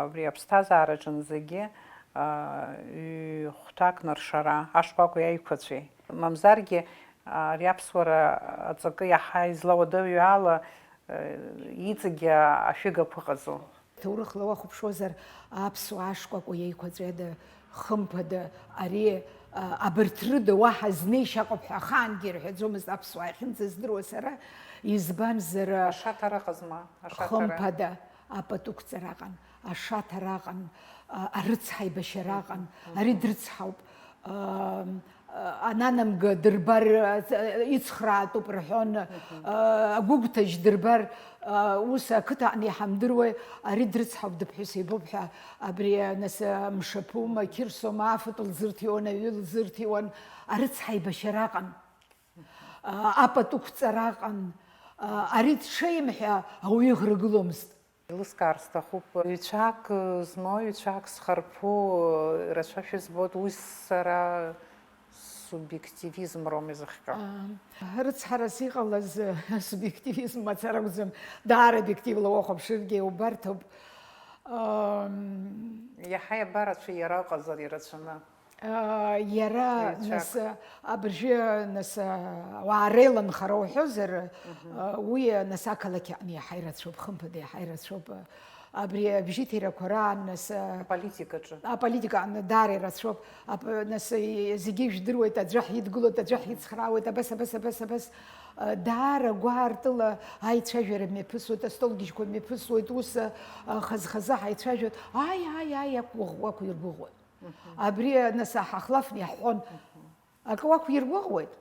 абри аԥсҭазаараҿынӡагьы, аа, ҩ-хәҭак наршара, ашкәакәеи аиқәаҵәеи. Мамзаргьы, ари аԥсуара аҵакы иаҳа излауадаҩу ала, э, иҵегьы ашәыгақәа ыҟаӡоу. Ҭоурыхла уахәаԥшуазар, аԥсуа ашкәакәеи аиқәаҵәеи ада, хымԥада, ари, а, абарҭ рыда уаҳа знеишьа ыҟоуп ҳәа ахаангьы ирҳәаӡомызт аԥсуаа иахьынӡаздыруа сара, избанзар, Ашаҭара ыҟазма? Ашаҭара? Хымԥада. Апату ықәҵара аҟан, ашаҭара аҟан, а, арыцҳаибашьара аҟан, ари дрыцҳауп, а, а, ананамга дырбар, а, ицхраатәуп рҳәон, а, агәыгәҭажь дырбар, а, ус ақыҭаҟны иҳамдыруеи, ари дрыцҳауп, дыԥҳәыс ибоуп ҳәа, абри, а, нас, а, мшаԥума, қьырсома, афатә лзырҭиуан, аҩы лзырҭиуан, арыцҳаибашьара аҟан, а, апату ықәҵара аҟан, а, ари дшеим ҳәа ауаҩы иӷрагыломызт. Еилыскаар сҭахуп, ҩцәак змоу, ҩцәак зхарԥу рацәа шәызбоит, уи сара субиективизм роума изыхҟьо? Рыцҳарас иҟалаз субиективизм мацара акәӡам, даара обиективла уахәаԥшыргьы убарҭоуп. Иаҳа иабарацәа иара ыҟазар ирацәаны. Иара, нас, абыржәы, нас, ауаа реиланхара уҳәозар, уи, нас, ақалақь аҟны иаҳа ирацәоуп, хымԥада иаҳа ирацәоуп. Абри абжьыҭирақәа раан, нас, а, Аполитикаҿы. Аполитика аан даара ирацәоуп. Ап-, нас, и-, зегьы ижәдыруеит, аӡәы ҳидгылоит, аӡәы ҳицхраауеит, абас, абас, абас, абас. А, даара гәаартыла аицәажәара мҩаԥысуеит, астолгьежьқәа мҩаԥысуеит, ус, а, хаз-хазы ҳаицәажәоит. Аи, аи, аи, ақәгәыӷ-, уақәиргәыӷуеит. Мгм. Абри, а, нас, а, ҳахлафны иаҳҳәон. Мгм. Акы уақәиргәыӷуеит.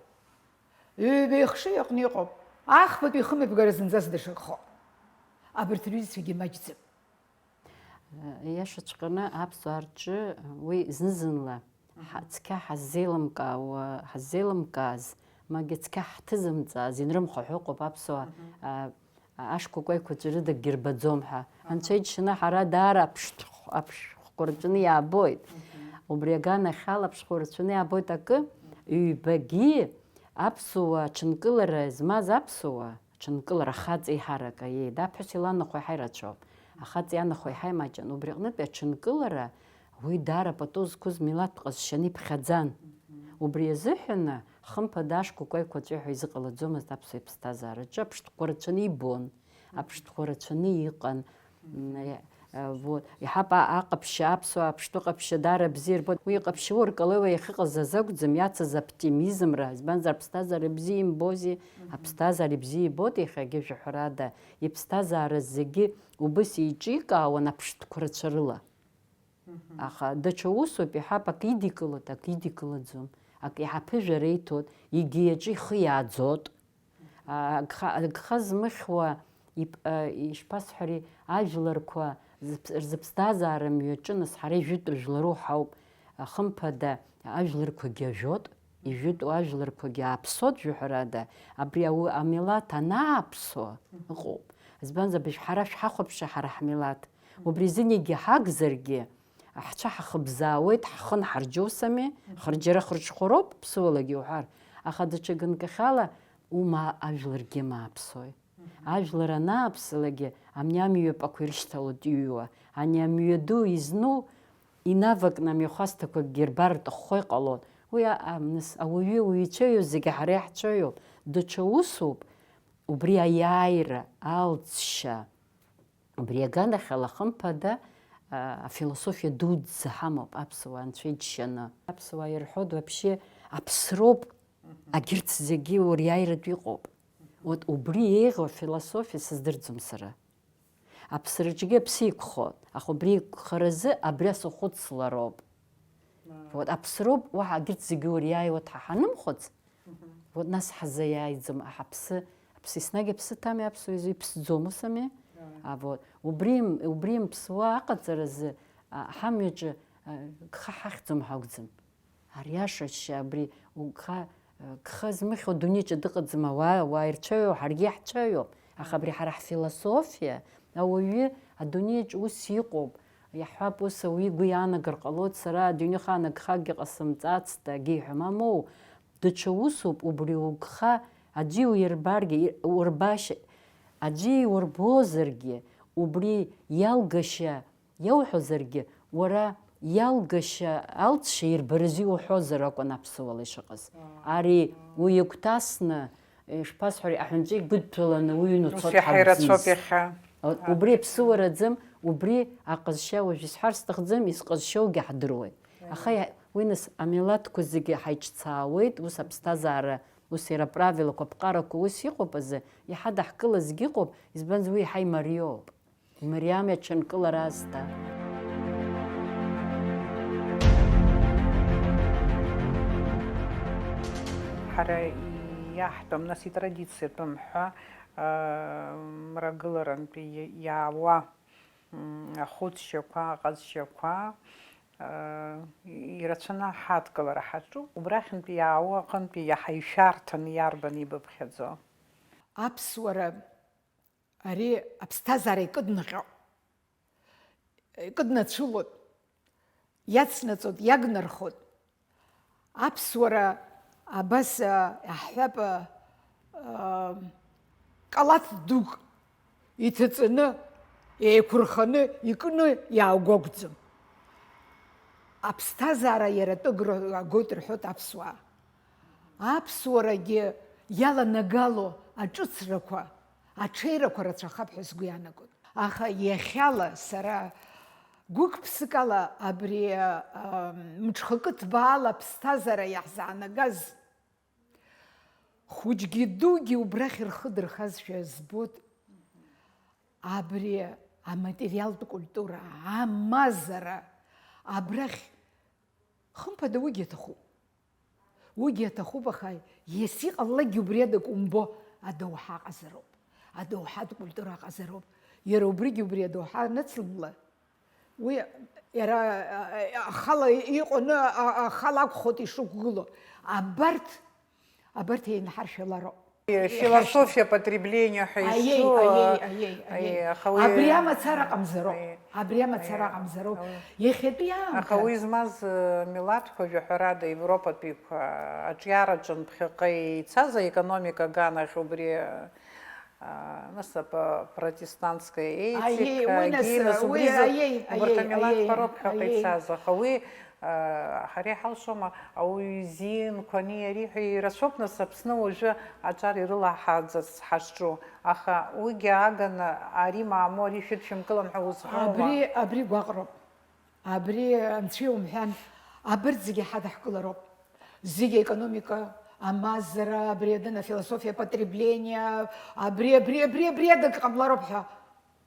Ҩбеихшыҩ аҟны иҟоуп. Ахԥатәи ихымҩаԥгара зынӡа здыршагхо. Абарҭ рҩызцәагьы маҷӡам. Иашаҵәҟьаны аԥсуаа рҿы уи зны-зынла ҳа-, цқьа ҳаззеилымкаауа, ҳаззеилымкааз, магьы цқьа ҳҭызымҵааз, инрымхәо ҳәа ыҟоуп аԥсуаа, Мгм. а, ашкәакәа еиқәаҵәа рыдагьы рбаӡом ҳәа. Анцәа иџьшьаны ҳара даара аԥштәхә-, аԥштәхәқәа рҿыны иаабоит. Мгм. Убри аганахьала аԥштәхәқәа рацәаны иаабоит акы, ҩбагьы аԥсуаа, ҽынкылара змаз аԥсуаа, ҽынкылара ахаҵа еиҳарак, аиеи, да, аԥҳәыс иланахәа иаҳа ирацәоуп. Ахаҵа ианахәа иаҳа имаҷын. Убри аҟнытәи аҽынкылара, уи даара пату зқәыз милаҭтә ҟазшьаны иԥхьаӡан. Мгм. Убри азыҳәаны, хымԥада ашкәакәа еиқәаҵәа ҳәа изыҟалаӡомызт аԥсуа иԥсҭазаараҿы, аԥштәқәа рацәаны ибон, аԥштәқәа рацәаны иҟан. М, э, э, вот. Иаҳа а-, аҟаԥшьа, аԥсуаа аԥштәы ҟаԥшьа даара бзиа ирбон. Уи иҟаԥшьы уркалеиуа иахьыҟаз азы акәӡам, иацыз оптимизмра, избанзар, аԥсҭазаара бзиа имбози, Мгм. Аԥсҭазаара ибзиа ибоит иахьагьы, жәаҳәарада, иԥсҭазаара зегьы убыс еиҿикаауан аԥштәқәа рацәа рыла. Мгм. Аха даҽа усуп, иаҳап, ак идикылоит, ак идикылаӡом, ак иаҳа аԥыжәара иҭоит, егьи аҿы ихы иааӡоит. А, агха, агха змыхьуа, ип-, а, ишԥасҳәари, ажәларқәа зыԥ-, рзыԥсҭазаара мҩаҿы, нас, ҳара ижәытәу жәлароу ҳауп, а, хымԥада, ажәларқәагьы ажәот, ижәытәу ажәларқәагьы ааԥсот, жәаҳәарада, абри ау-, амилаҭ анааԥсо Мгм. Ыҟоуп. Избанзар, абыржә ҳара шәҳахәаԥши, ҳара ҳмилаҭ. Мгм. Убри зынтәгьы ҳагзаргьы, ҳцәа ҳахыбзаауеит, ҳхы нҳарџьоусами, Мгм. Хырџьара хырҽхәароуп, ԥсуалагьы уҳәар, аха даҽа ганкахьала ума ажәларгьы мааԥсои. Мгм. Ажәлар анааԥсалакгьы, ани амҩапақәа ирышьҭалоит иҩуа, ани амҩаду изну инавакны амҩахәасҭақәакгьы рбар рҭаххо иҟалон. Уи а-, а-, нас ауаҩы уицәаҩу зегьы ҳара иаҳцәаҩуп. Даҽа усуп, убри аиааира, алҵшьа, убри аганахьала хымԥада, а, афилософиа дуӡӡа ҳамоуп аԥсуаа анцәа иџьшьаны. Аԥсуаа ирҳәоит, вообще, аԥсроуп, Мгм. Агьырҭ зегьы уриааиратә иҟоуп. Вот убри еиӷьу афилософиа сыздырӡом сара. Аԥсраҿгьы аԥсы иқәхоит, аха убри иқәхаразы абри асахәыцлароуп. Аа. Вот аԥсроуп, уаҳа агьырҭ зегьы уриааиуеит ҳа ҳанымхәыц, Мгм. Вот нас ҳазаиааиӡом, аҳаԥсы, аԥсы еснагь аԥсы ҭами, аԥсуа изы иԥсӡом, усами? Ааи. А, вот. Убри, убри мԥсуа аҟаҵаразы, а, ҳамҩаҿы, а, гха ҳахьӡом ҳәа акәӡам. Ариашашьа абри угха, а, гха змыхьуа дунеиаҿы дыҟаӡам, ауаа, ауаа ирцәаҩоуп, ҳаргьы иаҳцәаҩоуп. Аха абри ҳара ҳфилософиа, ауаҩы адунеиаҿ ус иҟоуп, иаҳҳәап, ус ауаҩы игәы иаанагар ҟалоит, сара адунеихаан агхагьы ҟасымҵацт, агьиҳәа, мамоу, даҽа усуп, убри угха, аӡәы иуирбаргьы, и-, урбашьа, аӡәы иурбозаргьы, убри иалгашьа иауҳәозаргьы, уара иалгашьа алҵшьа ирбаразы иуҳәозар акәын аԥсуала ишыҟаз. Ари уи игәҭасны, ишԥасҳәари, аҳәынҵәа игәыдҭәаланы уҩны Ус уцот иаҳа ирацәоуп ҳагәӡыз. Иахьа. Убри аԥсуараӡам, убри аҟазшьа уажә исҳәар сҭахӡам, изҟазшьоугьы ҳдыруеит. Аха иа-, уи нас амилаҭқәа зегьы ҳаиҿцаауеит, ус аԥсҭазаара, ус иара аправилақәа, аԥҟарақәа ус иҟоуп азы, иҳадаҳкылазгьы ыҟоуп, избанзар, уи иаҳа имариоуп. Имариами аҽынкылара азҭа. Ҳара иаҳтәым, нас, итрадициатәым ҳәа, аа, мрагыларантәи иа-, иаауа, м, ахәыцшьақәа, аҟазшьақәа, аа, ирацәаны ҳадкылара ҳаҿуп. Убрахьынтәи иаауа аҟынтәи иаҳа ишәарҭаны иарбан ибыԥхьаӡо? Аԥсуара ари аԥсҭазаара икыднаҟьо, икыднацәылоит, иацнаҵоит, иагнархоит. Аԥсуара абас, а, иаҳҳәап, а, а, калаҭ дук иҭаҵаны, еиқәырханы, икны иаауго акәӡам. Аԥсҭазаара иара атәы агра агоит рҳәоит аԥсуаа. Аԥсуарагьы иаланагало аҿыцрақәа, аҽеирақәа рацәахап ҳәа сгәы иаанагоит. Аха иахьала сара гәык-ԥсыкала абри, а, мҽхакы ҭбаала аԥсҭазаара иаҳзаанагаз хәыҷгьы дугьы убрахь рхы дырхазшәа збоит. Абри аматериалтә культура, амазара абрахь хымԥада уигьы аҭахуп. Уигьы аҭахуп, аха иас иҟалалакгьы убри адагьы умбо, адоуҳа аҟазароуп, адоуҳатә культура аҟазароуп. Иара убригьы убри адоуҳа аныцлымла, уи иара, а, а, ахала иҟоу аны, а, а, ахала акәхоит ишықәгылоу. Абарҭ, абарҭ еинҳаршәалароуп. Философиа потребления ҳәа Аиеи, изҿу, аиеи, аиеи, аиеи. Аиеи, аха уи Абри амацара аҟамзароуп. Аиеи. Абри амацара Аиеи. Аҟамзароуп. Аиеи. Иахьатәи аамҭа Аха уи змаз, э, милаҭқәа жәаҳәарада Европатәиқәа аҿиараҿы ԥхьаҟа ицаз аекономика аганахь убри, э, а, нас апа-, протестантская Аиеи, этика, уи нас, гинес, уи убри зы-, аиеи, убарҭ аиеи, амилаҭқәа аиеи, роуп ԥхьаҟа аиеи. ицаз, аха уи, а, ҳара иҳалшома, ауаҩы изинқәа ани ари ҳәа ирацәоуп, нас Аԥсны уажәы аҿар ирылаҳаӡарц ҳашҿу, аха уигьы аганы ари мамоу, ари шәыдшәымкылан ҳәа узҳәома? Абри, абри гәаҟроуп. Абри анцәа иумҳәан, абырҭ зегьы ҳадаҳкылароуп. Зегь аекономика, амазара, абри адын афилософиа потребления, абри, абри, абри, абри адагь ҟамлароуп ҳәа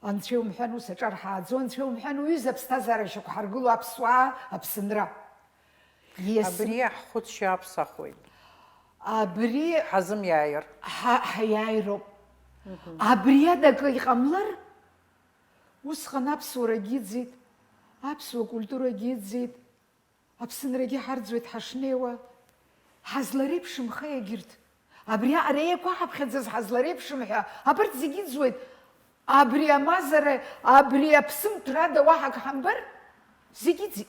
анцәа иумҳәан, ус аҿар ҳааӡо, анцәа иумҳәан, уҩыза аԥсҭазаара шьақәҳаргыло аԥсуаа, аԥсынра. Иес- Абри ҳхәыцшьа аԥсахуеит. Абри Ҳазымиааир. ҳа-, ҳаиааироуп. Мгм. Абри адагь иҟамлар, усҟан аԥсуарагьы иӡит, аԥсуа культурагьы иӡит, Аԥсынрагьы ҳарӡуеит ҳашнеиуа, ҳазлареиԥшымха егьырҭ. Абри аҟара еиқәаҳаԥхьаӡаз ҳазлареиԥшым ҳәа, абарҭ зегьы иӡуеит. Абри амазара, абри аԥсымҭәрада уаҳа акы ҳамбар, зегьы иӡит.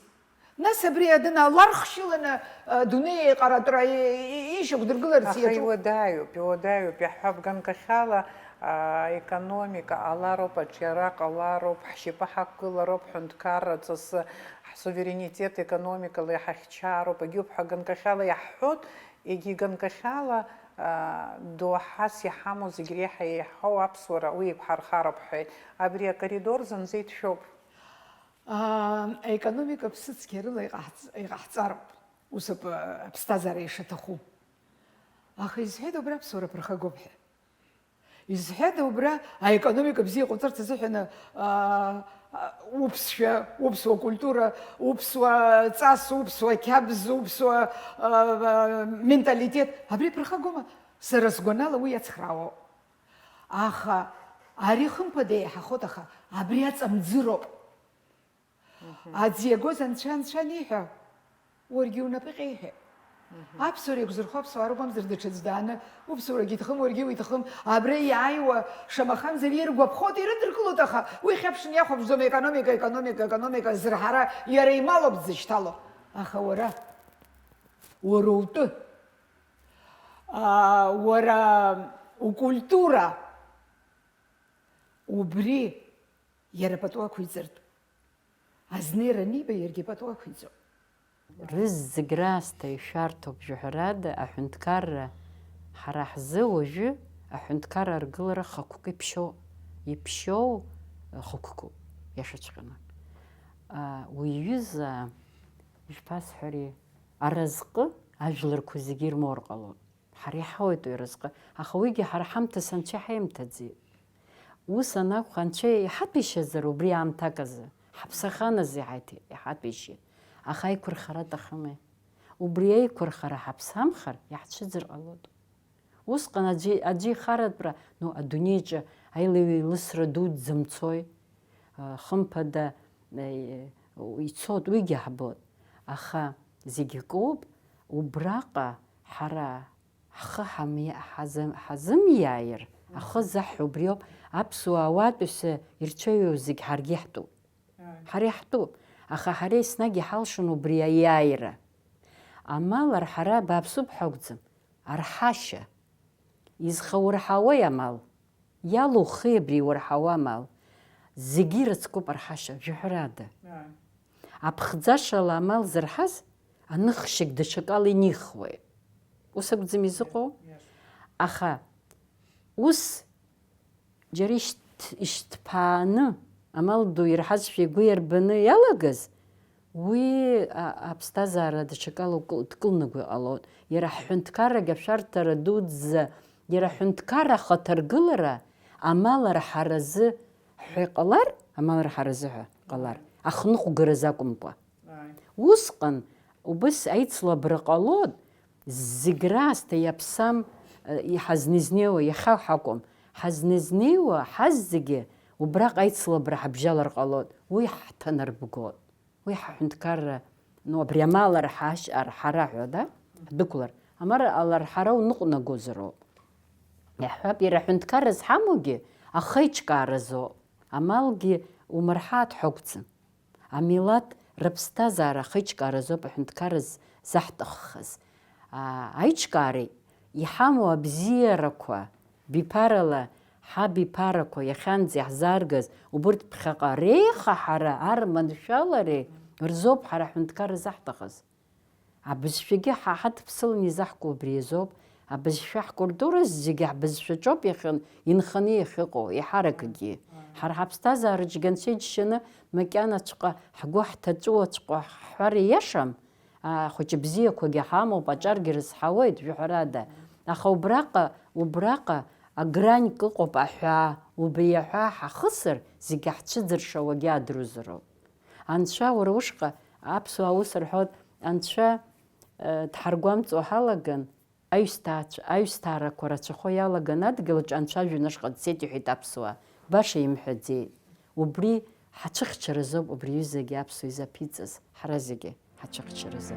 Нас абри адын алархшьыланы, а, дунеи еиҟаратәра и-, и-, ишьақәдыргыларц Аха иаҿуп. Иуадаҩуп, иуадаҩуп, иаҳҳәап, ганкахьала, а, економика ҟалароуп, аҿиара ҟалароуп, ҳшьапы ҳақәгылароуп, ҳҳәынҭқарра ҵасы, ҳсуверенитет економикала иҳахьчароуп, егьиуп ҳәа ганкахьала иаҳҳәоит, егьи ганкахьала, а, доуҳас иҳамоу зегь реиҳа еиҳау аԥсуара уи еиқәҳархароуп ҳҳәеит. Абри акоридор зынӡа иҭшәоуп. Аа, аекономика ԥсыцқьа рыла иҟаҳҵ-, иҟаҳҵароуп, ус ап-, аԥсҭазаара ишаҭаху. Аха изҳәеда убра аԥсуара ԥырхагоуп ҳәа? Изҳәада убра аекономика бзиа иҟауҵарц азыҳәан, аа, уԥсшәа, уԥсуа культура, уԥсуа ҵас, уԥсуа қьабз, уԥсуа, аа, менталитет, абри ԥырхагома? Сара сгәанала уи иацхраауоуп. Аха ари хымԥада еиҳахоит, аха абри аҵамӡыроуп. Аӡы иагоз анцәа, анцәа аниҳәа, уаргьы унапы ҟьеиҳәа. Аԥсуара иақәзырхо аԥсуаа ракәымзар, даҽаӡә дааны, уԥсуарагьы иҭахым, уаргьы уиҭахым, абра иааиуа, шамахамзар иргәаԥхоит, ирыдыркылоит, аха уи хьаԥшын иахәаԥшӡом, економика, економика, економика зырҳара иара ималоуп дзышьҭало. Аха уара, уара утәы, аа, уара укультура, убри иара пату ақәиҵартә. Азнеира аниба, иаргьы пату ақәиҵо. Рызегь раасҭа ишәарҭоуп, жәаҳәарада, аҳәынҭқарра ҳара ҳзы уажәы аҳәынҭқарра аргылара хықәк иԥшьоу, иԥшьоу хықәкуп, иашаҵәҟьаны. А, уи аҩыза, ишԥасҳәари, аразҟы ажәларқәа зегьы ирмоур ҟалоит. Ҳара иҳауеит уи аразҟы, аха уигьы ҳара ҳамҭас анцәа иҳаимҭаӡеит. Ус анакәха, анцәа иҳатәишьазар убри аамҭак азы, ҳаԥсаханазы иҳаиҭ-, иҳатәишьеит. Аха аиқәырхара аҭахыми? Убри аиқәырхара ҳаԥсамхар, иаҳцәыӡыр ҟалоит. Усҟан аӡәы, аӡәы ихаратәра, ну, адунеиаҿы аилаҩеилысра дуӡӡа мцои? Хымԥада, ицоит, уигьы ҳбоит. Аха зегь акоуп, убраҟа ҳара ҳхы ҳамиа-, ҳазы-, ҳазымиааир, ахы заҳҳәо убриоуп, аԥсуаа ауаатәыҩса ирцәаҩу зегь ҳаргьы иаҳтәуп. Ааи. Ҳара иаҳтәуп, аха ҳара еснагь иҳалшон убри аиааира. Амал арҳара бааԥсуп ҳәа акәӡам, арҳашьа. Изхаурҳауеи амал? Иалоухи абри иурҳауа амал? Зегьы ирыцкуп арҳашьа, жәаҳәарада. Ааи. Аԥхӡашала амал зырҳаз, аныхшьагь даҽакала инихуеит. Ус акәӡам изыҟоу? Иашоуп. Аха ус џьара ишьҭ-, ишьҭ-, ишьҭԥааны, амал ду ирҳазшәа игәы иарбаны иалагаз, уи, а, аԥсҭазаара даҽакала укыл-, дкылнаго иҟалоит. Иара ҳҳәынҭқаррагь ашәарҭара дуӡӡа, иара аҳәынҭқарра ахаҭаргылара амал арҳаразы ҳәа иҟалар, амал арҳаразы ҳәа ҟалар, ахныҟәгаразы акәымкәа. Ааи. Усҟан убыс аицлабра ҟалоит, зегь раасҭа иаԥсам, э, иҳазнеизнеиуа, иахьа ҳакәым, ҳазнеизнеиуа ҳазегьы убраҟа аицлабра ҳабжьалар ҟалоит, уи ҳҭанарбгоит. Уи ҳҳәынҭқарра, ну, абри амал арҳашь-, арҳара ҳәа, да? Ҳдәықәлар. Амал аларҳара уныҟәнагозароуп. Иаҳҳәап, иара аҳәынҭқарра зҳамоугьы ахеиҿкааразоуп. Амалгьы умырҳаат ҳәа акәӡам. Амилаҭ рыԥсҭазаара ахеиҿкааразоуп аҳәынҭқарра з-, заҳҭаххаз. Аа, аиҿкаареи иҳамоу абзиарақәа биԥарала ҳабиԥарақәа иахьанӡа иаҳзааргаз убырҭ ԥхьаҟа реиха ҳара арманшәалареи рзоуп ҳара ҳҳәынҭқарра заҳҭахыз. Абызшәагьы ҳа ҳадыԥсыланы изаҳку убри азоуп. Абызшәа ҳкультура зегьы ҳбызшәаҿоуп иахьын-, инханы иахьыҟоу, иҳаракгьы. Ҳара ҳаԥсҭазаараҿгьы анцәа иџьшьаны макьанаҵәҟьа ҳгәы ҳҭаҵәуаҵәҟьа ҳҳәар ииашам, ахәыҷы бзиақәагьы ҳамоуп, аҿаргьы рызҳауеит, жәаҳәарада. Аха убраҟа, убраҟа аграньк ыҟоуп аҳәаа, убри аҳәаа ҳахысыр, зегьы ҳцәыӡыршауагьы адруазароуп. Анцәа уара ушҟа аԥсуаа ус рҳәоит, Анцәа, э, дҳаргәамҵуа ҳалаган, аҩсҭаацә-, аҩсҭаарақәа рацәахо иалаган адгьылаҿ Анцәа ажәҩан ашҟа дцеит иҳәеит аԥсуаа. Баша имҳәаӡеит. Убри ҳацәыхьчаразоуп убри аҩызагьы аԥсуа изаԥиҵаз, ҳара зегьы ҳацәыхьчаразы.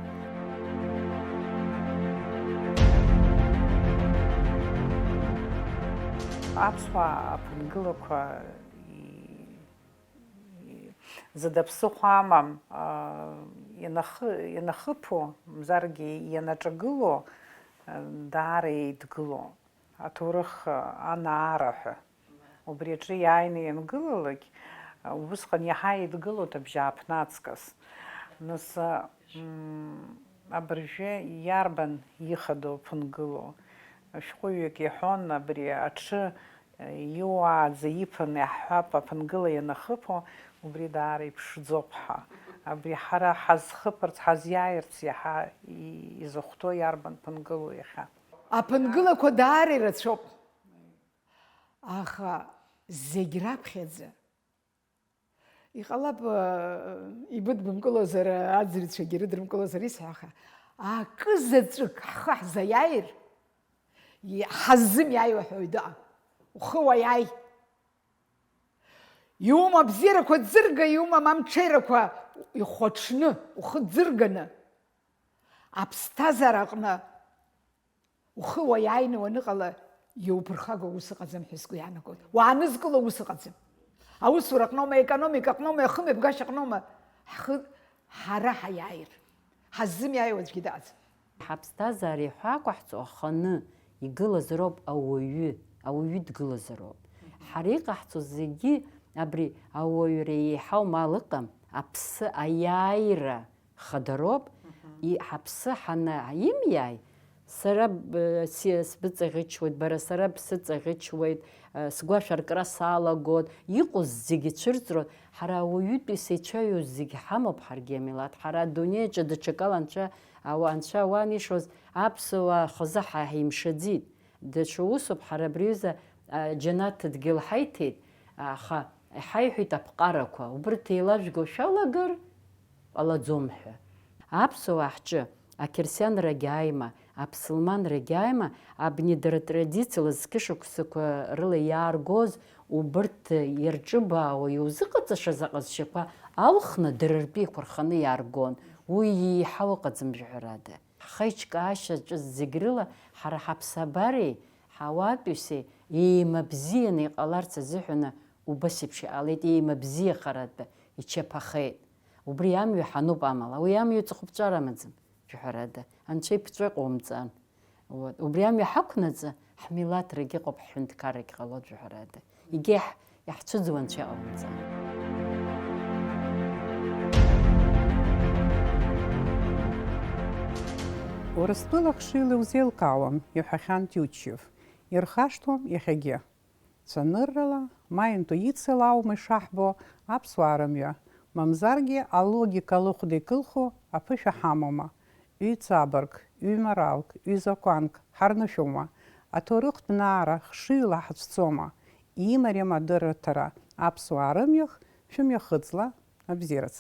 Аԥсуаа аԥынгылақәа и-, зда ԥсыхәа амам, а, ианахы-, ианахыԥо, мзаргьы ианаҿагыло, а, даара еидгыло. Аҭоурых, а, анаара ҳәа. Убри аҿы иааины иангылалак, а, убысҟан иаҳа еидгылоит абжьааԥны аҵкыс. Нас, а, м, абыржәы иарбан ихадоу ԥынгылоу? Шәҟәыҩҩык иаҳәон, абри аҽы, а, иуааӡа иԥан иаҳҳәап, аԥынгыла ианахыԥо, убри даара иԥшӡоуп ҳәа. Абри ҳара ҳазхыԥарц, ҳазиааирц иаҳа и-, изыхәҭоу иарбан ԥынгылоу иахьа? Аԥынгылақәа даара ирацәоуп. Аха зегь раԥхьаӡа, иҟалап, э, ибыдбымкылозар, аӡырҩцәагьы ирыдрымкылозар исҳәаха, акы заҵәык ҳхы ҳзаиааир, и-, ҳаззымиааиуа ҳәа уаҩ дыҟам. Ухы уаиааи. Иумоу абзиарақәа ӡырга, иумам амҽеирақәа ихәаҽны, ухы ӡырганы, аԥсҭазаара аҟны ухы уаиааины уаныҟала, иуԥырхагоу ус ыҟаӡам ҳәа сгәы иаанагоит. Уаанызкыло ус ыҟаӡам. Аусура аҟноума, аекономика аҟноума, ахымҩаԥгашьа аҟноума, ҳхы ҳара ҳаиааир. Ҳаззымиааиуа аӡәгьы дыҟаӡам. Ҳаԥсҭазаара иҳәа ақәаҳҵо аханы игылазароуп ауаҩы, ауаҩы дгылазароуп. Ҳара иҟаҳҵо зегьы абри ауаҩра еиҳау мал ыҟам, аԥсы аиааира хадароуп. Мгм. И-, ҳаԥсы ҳанаимиааи, сара б-, си-, сбыҵаӷьычуеит, бара сара бсыҵаӷьычуеит, э, сгәашә аркра салагоит, иҟоу зегьы цәырҵроит. Ҳара ауаҩытәыҩса ицәаҩоу зегьы ҳамоуп ҳаргьы амилаҭ. Ҳара адунеи аҿы даҽакала анцәа, ауа-, анцәа ауаа анишоз аԥсуаа хазы ҳа ҳимшаӡеит. Даҽа усуп, ҳара абри аҩыза, а, џьанаҭ дгьыл ҳаиҭеит, аха иҳаиҳәеит аԥҟарақәа, убырҭ еилажәго шәалагар ҟалаӡом ҳәа. Аԥсуаа ҳҿы ақьырсианрагь ааима, аԥсылманрагь ааима, абни дара традициала зқьышықәсақәа рыла иааргоз убырҭ ирҿыбаауа иузыҟаҵашаз аҟазшьақәа алхны дара ртәы еиқәырханы иааргон. Уи еиҳау ыҟаӡам, жәаҳәарада. Ҳхеиҿкаашьа аҿы зегь рыла ҳара ҳаԥсабареи ҳауаатәыҩсеи еимабзианы иҟаларц азыҳәаны убас еиԥш иҟалеит, еимабзиахаратәы ичаԥахеит. Убри амҩа ҳануп амала, уи амҩа ҵыхәаԥҵәара амаӡам, ҳәарада, анцәа иԥҵәа ҟоумҵан. Вот. Убри амҩа ҳақәнаҵы, ҳмилаҭрагь ыҟоуп, ҳҳәынҭқаррагь ҟалоит, ҳәарада. Егьа иаҳ-, иаҳцәыӡуа анцәа иҟалымҵан. Урыстәыла хшыҩла иузеилкаауам, иҳәахьан Тиутчев. Ирхашҭуам иахьагьы. Цәаныррала ма интуициала аума ишаҳбо аԥсуаа рымҩа, мамзаргьы алогика лыхәда икылху аԥышәа ҳамоума? Ҩ-ҵабырг, ҩ-моралк, ҩ-закәанк ҳарнышәоума? Аҭоурыхтә бнаара хшыҩла ҳацәцома? Имариам адырраҭара аԥсуаа рымҩахь шәымҩахыҵла, абзиараз!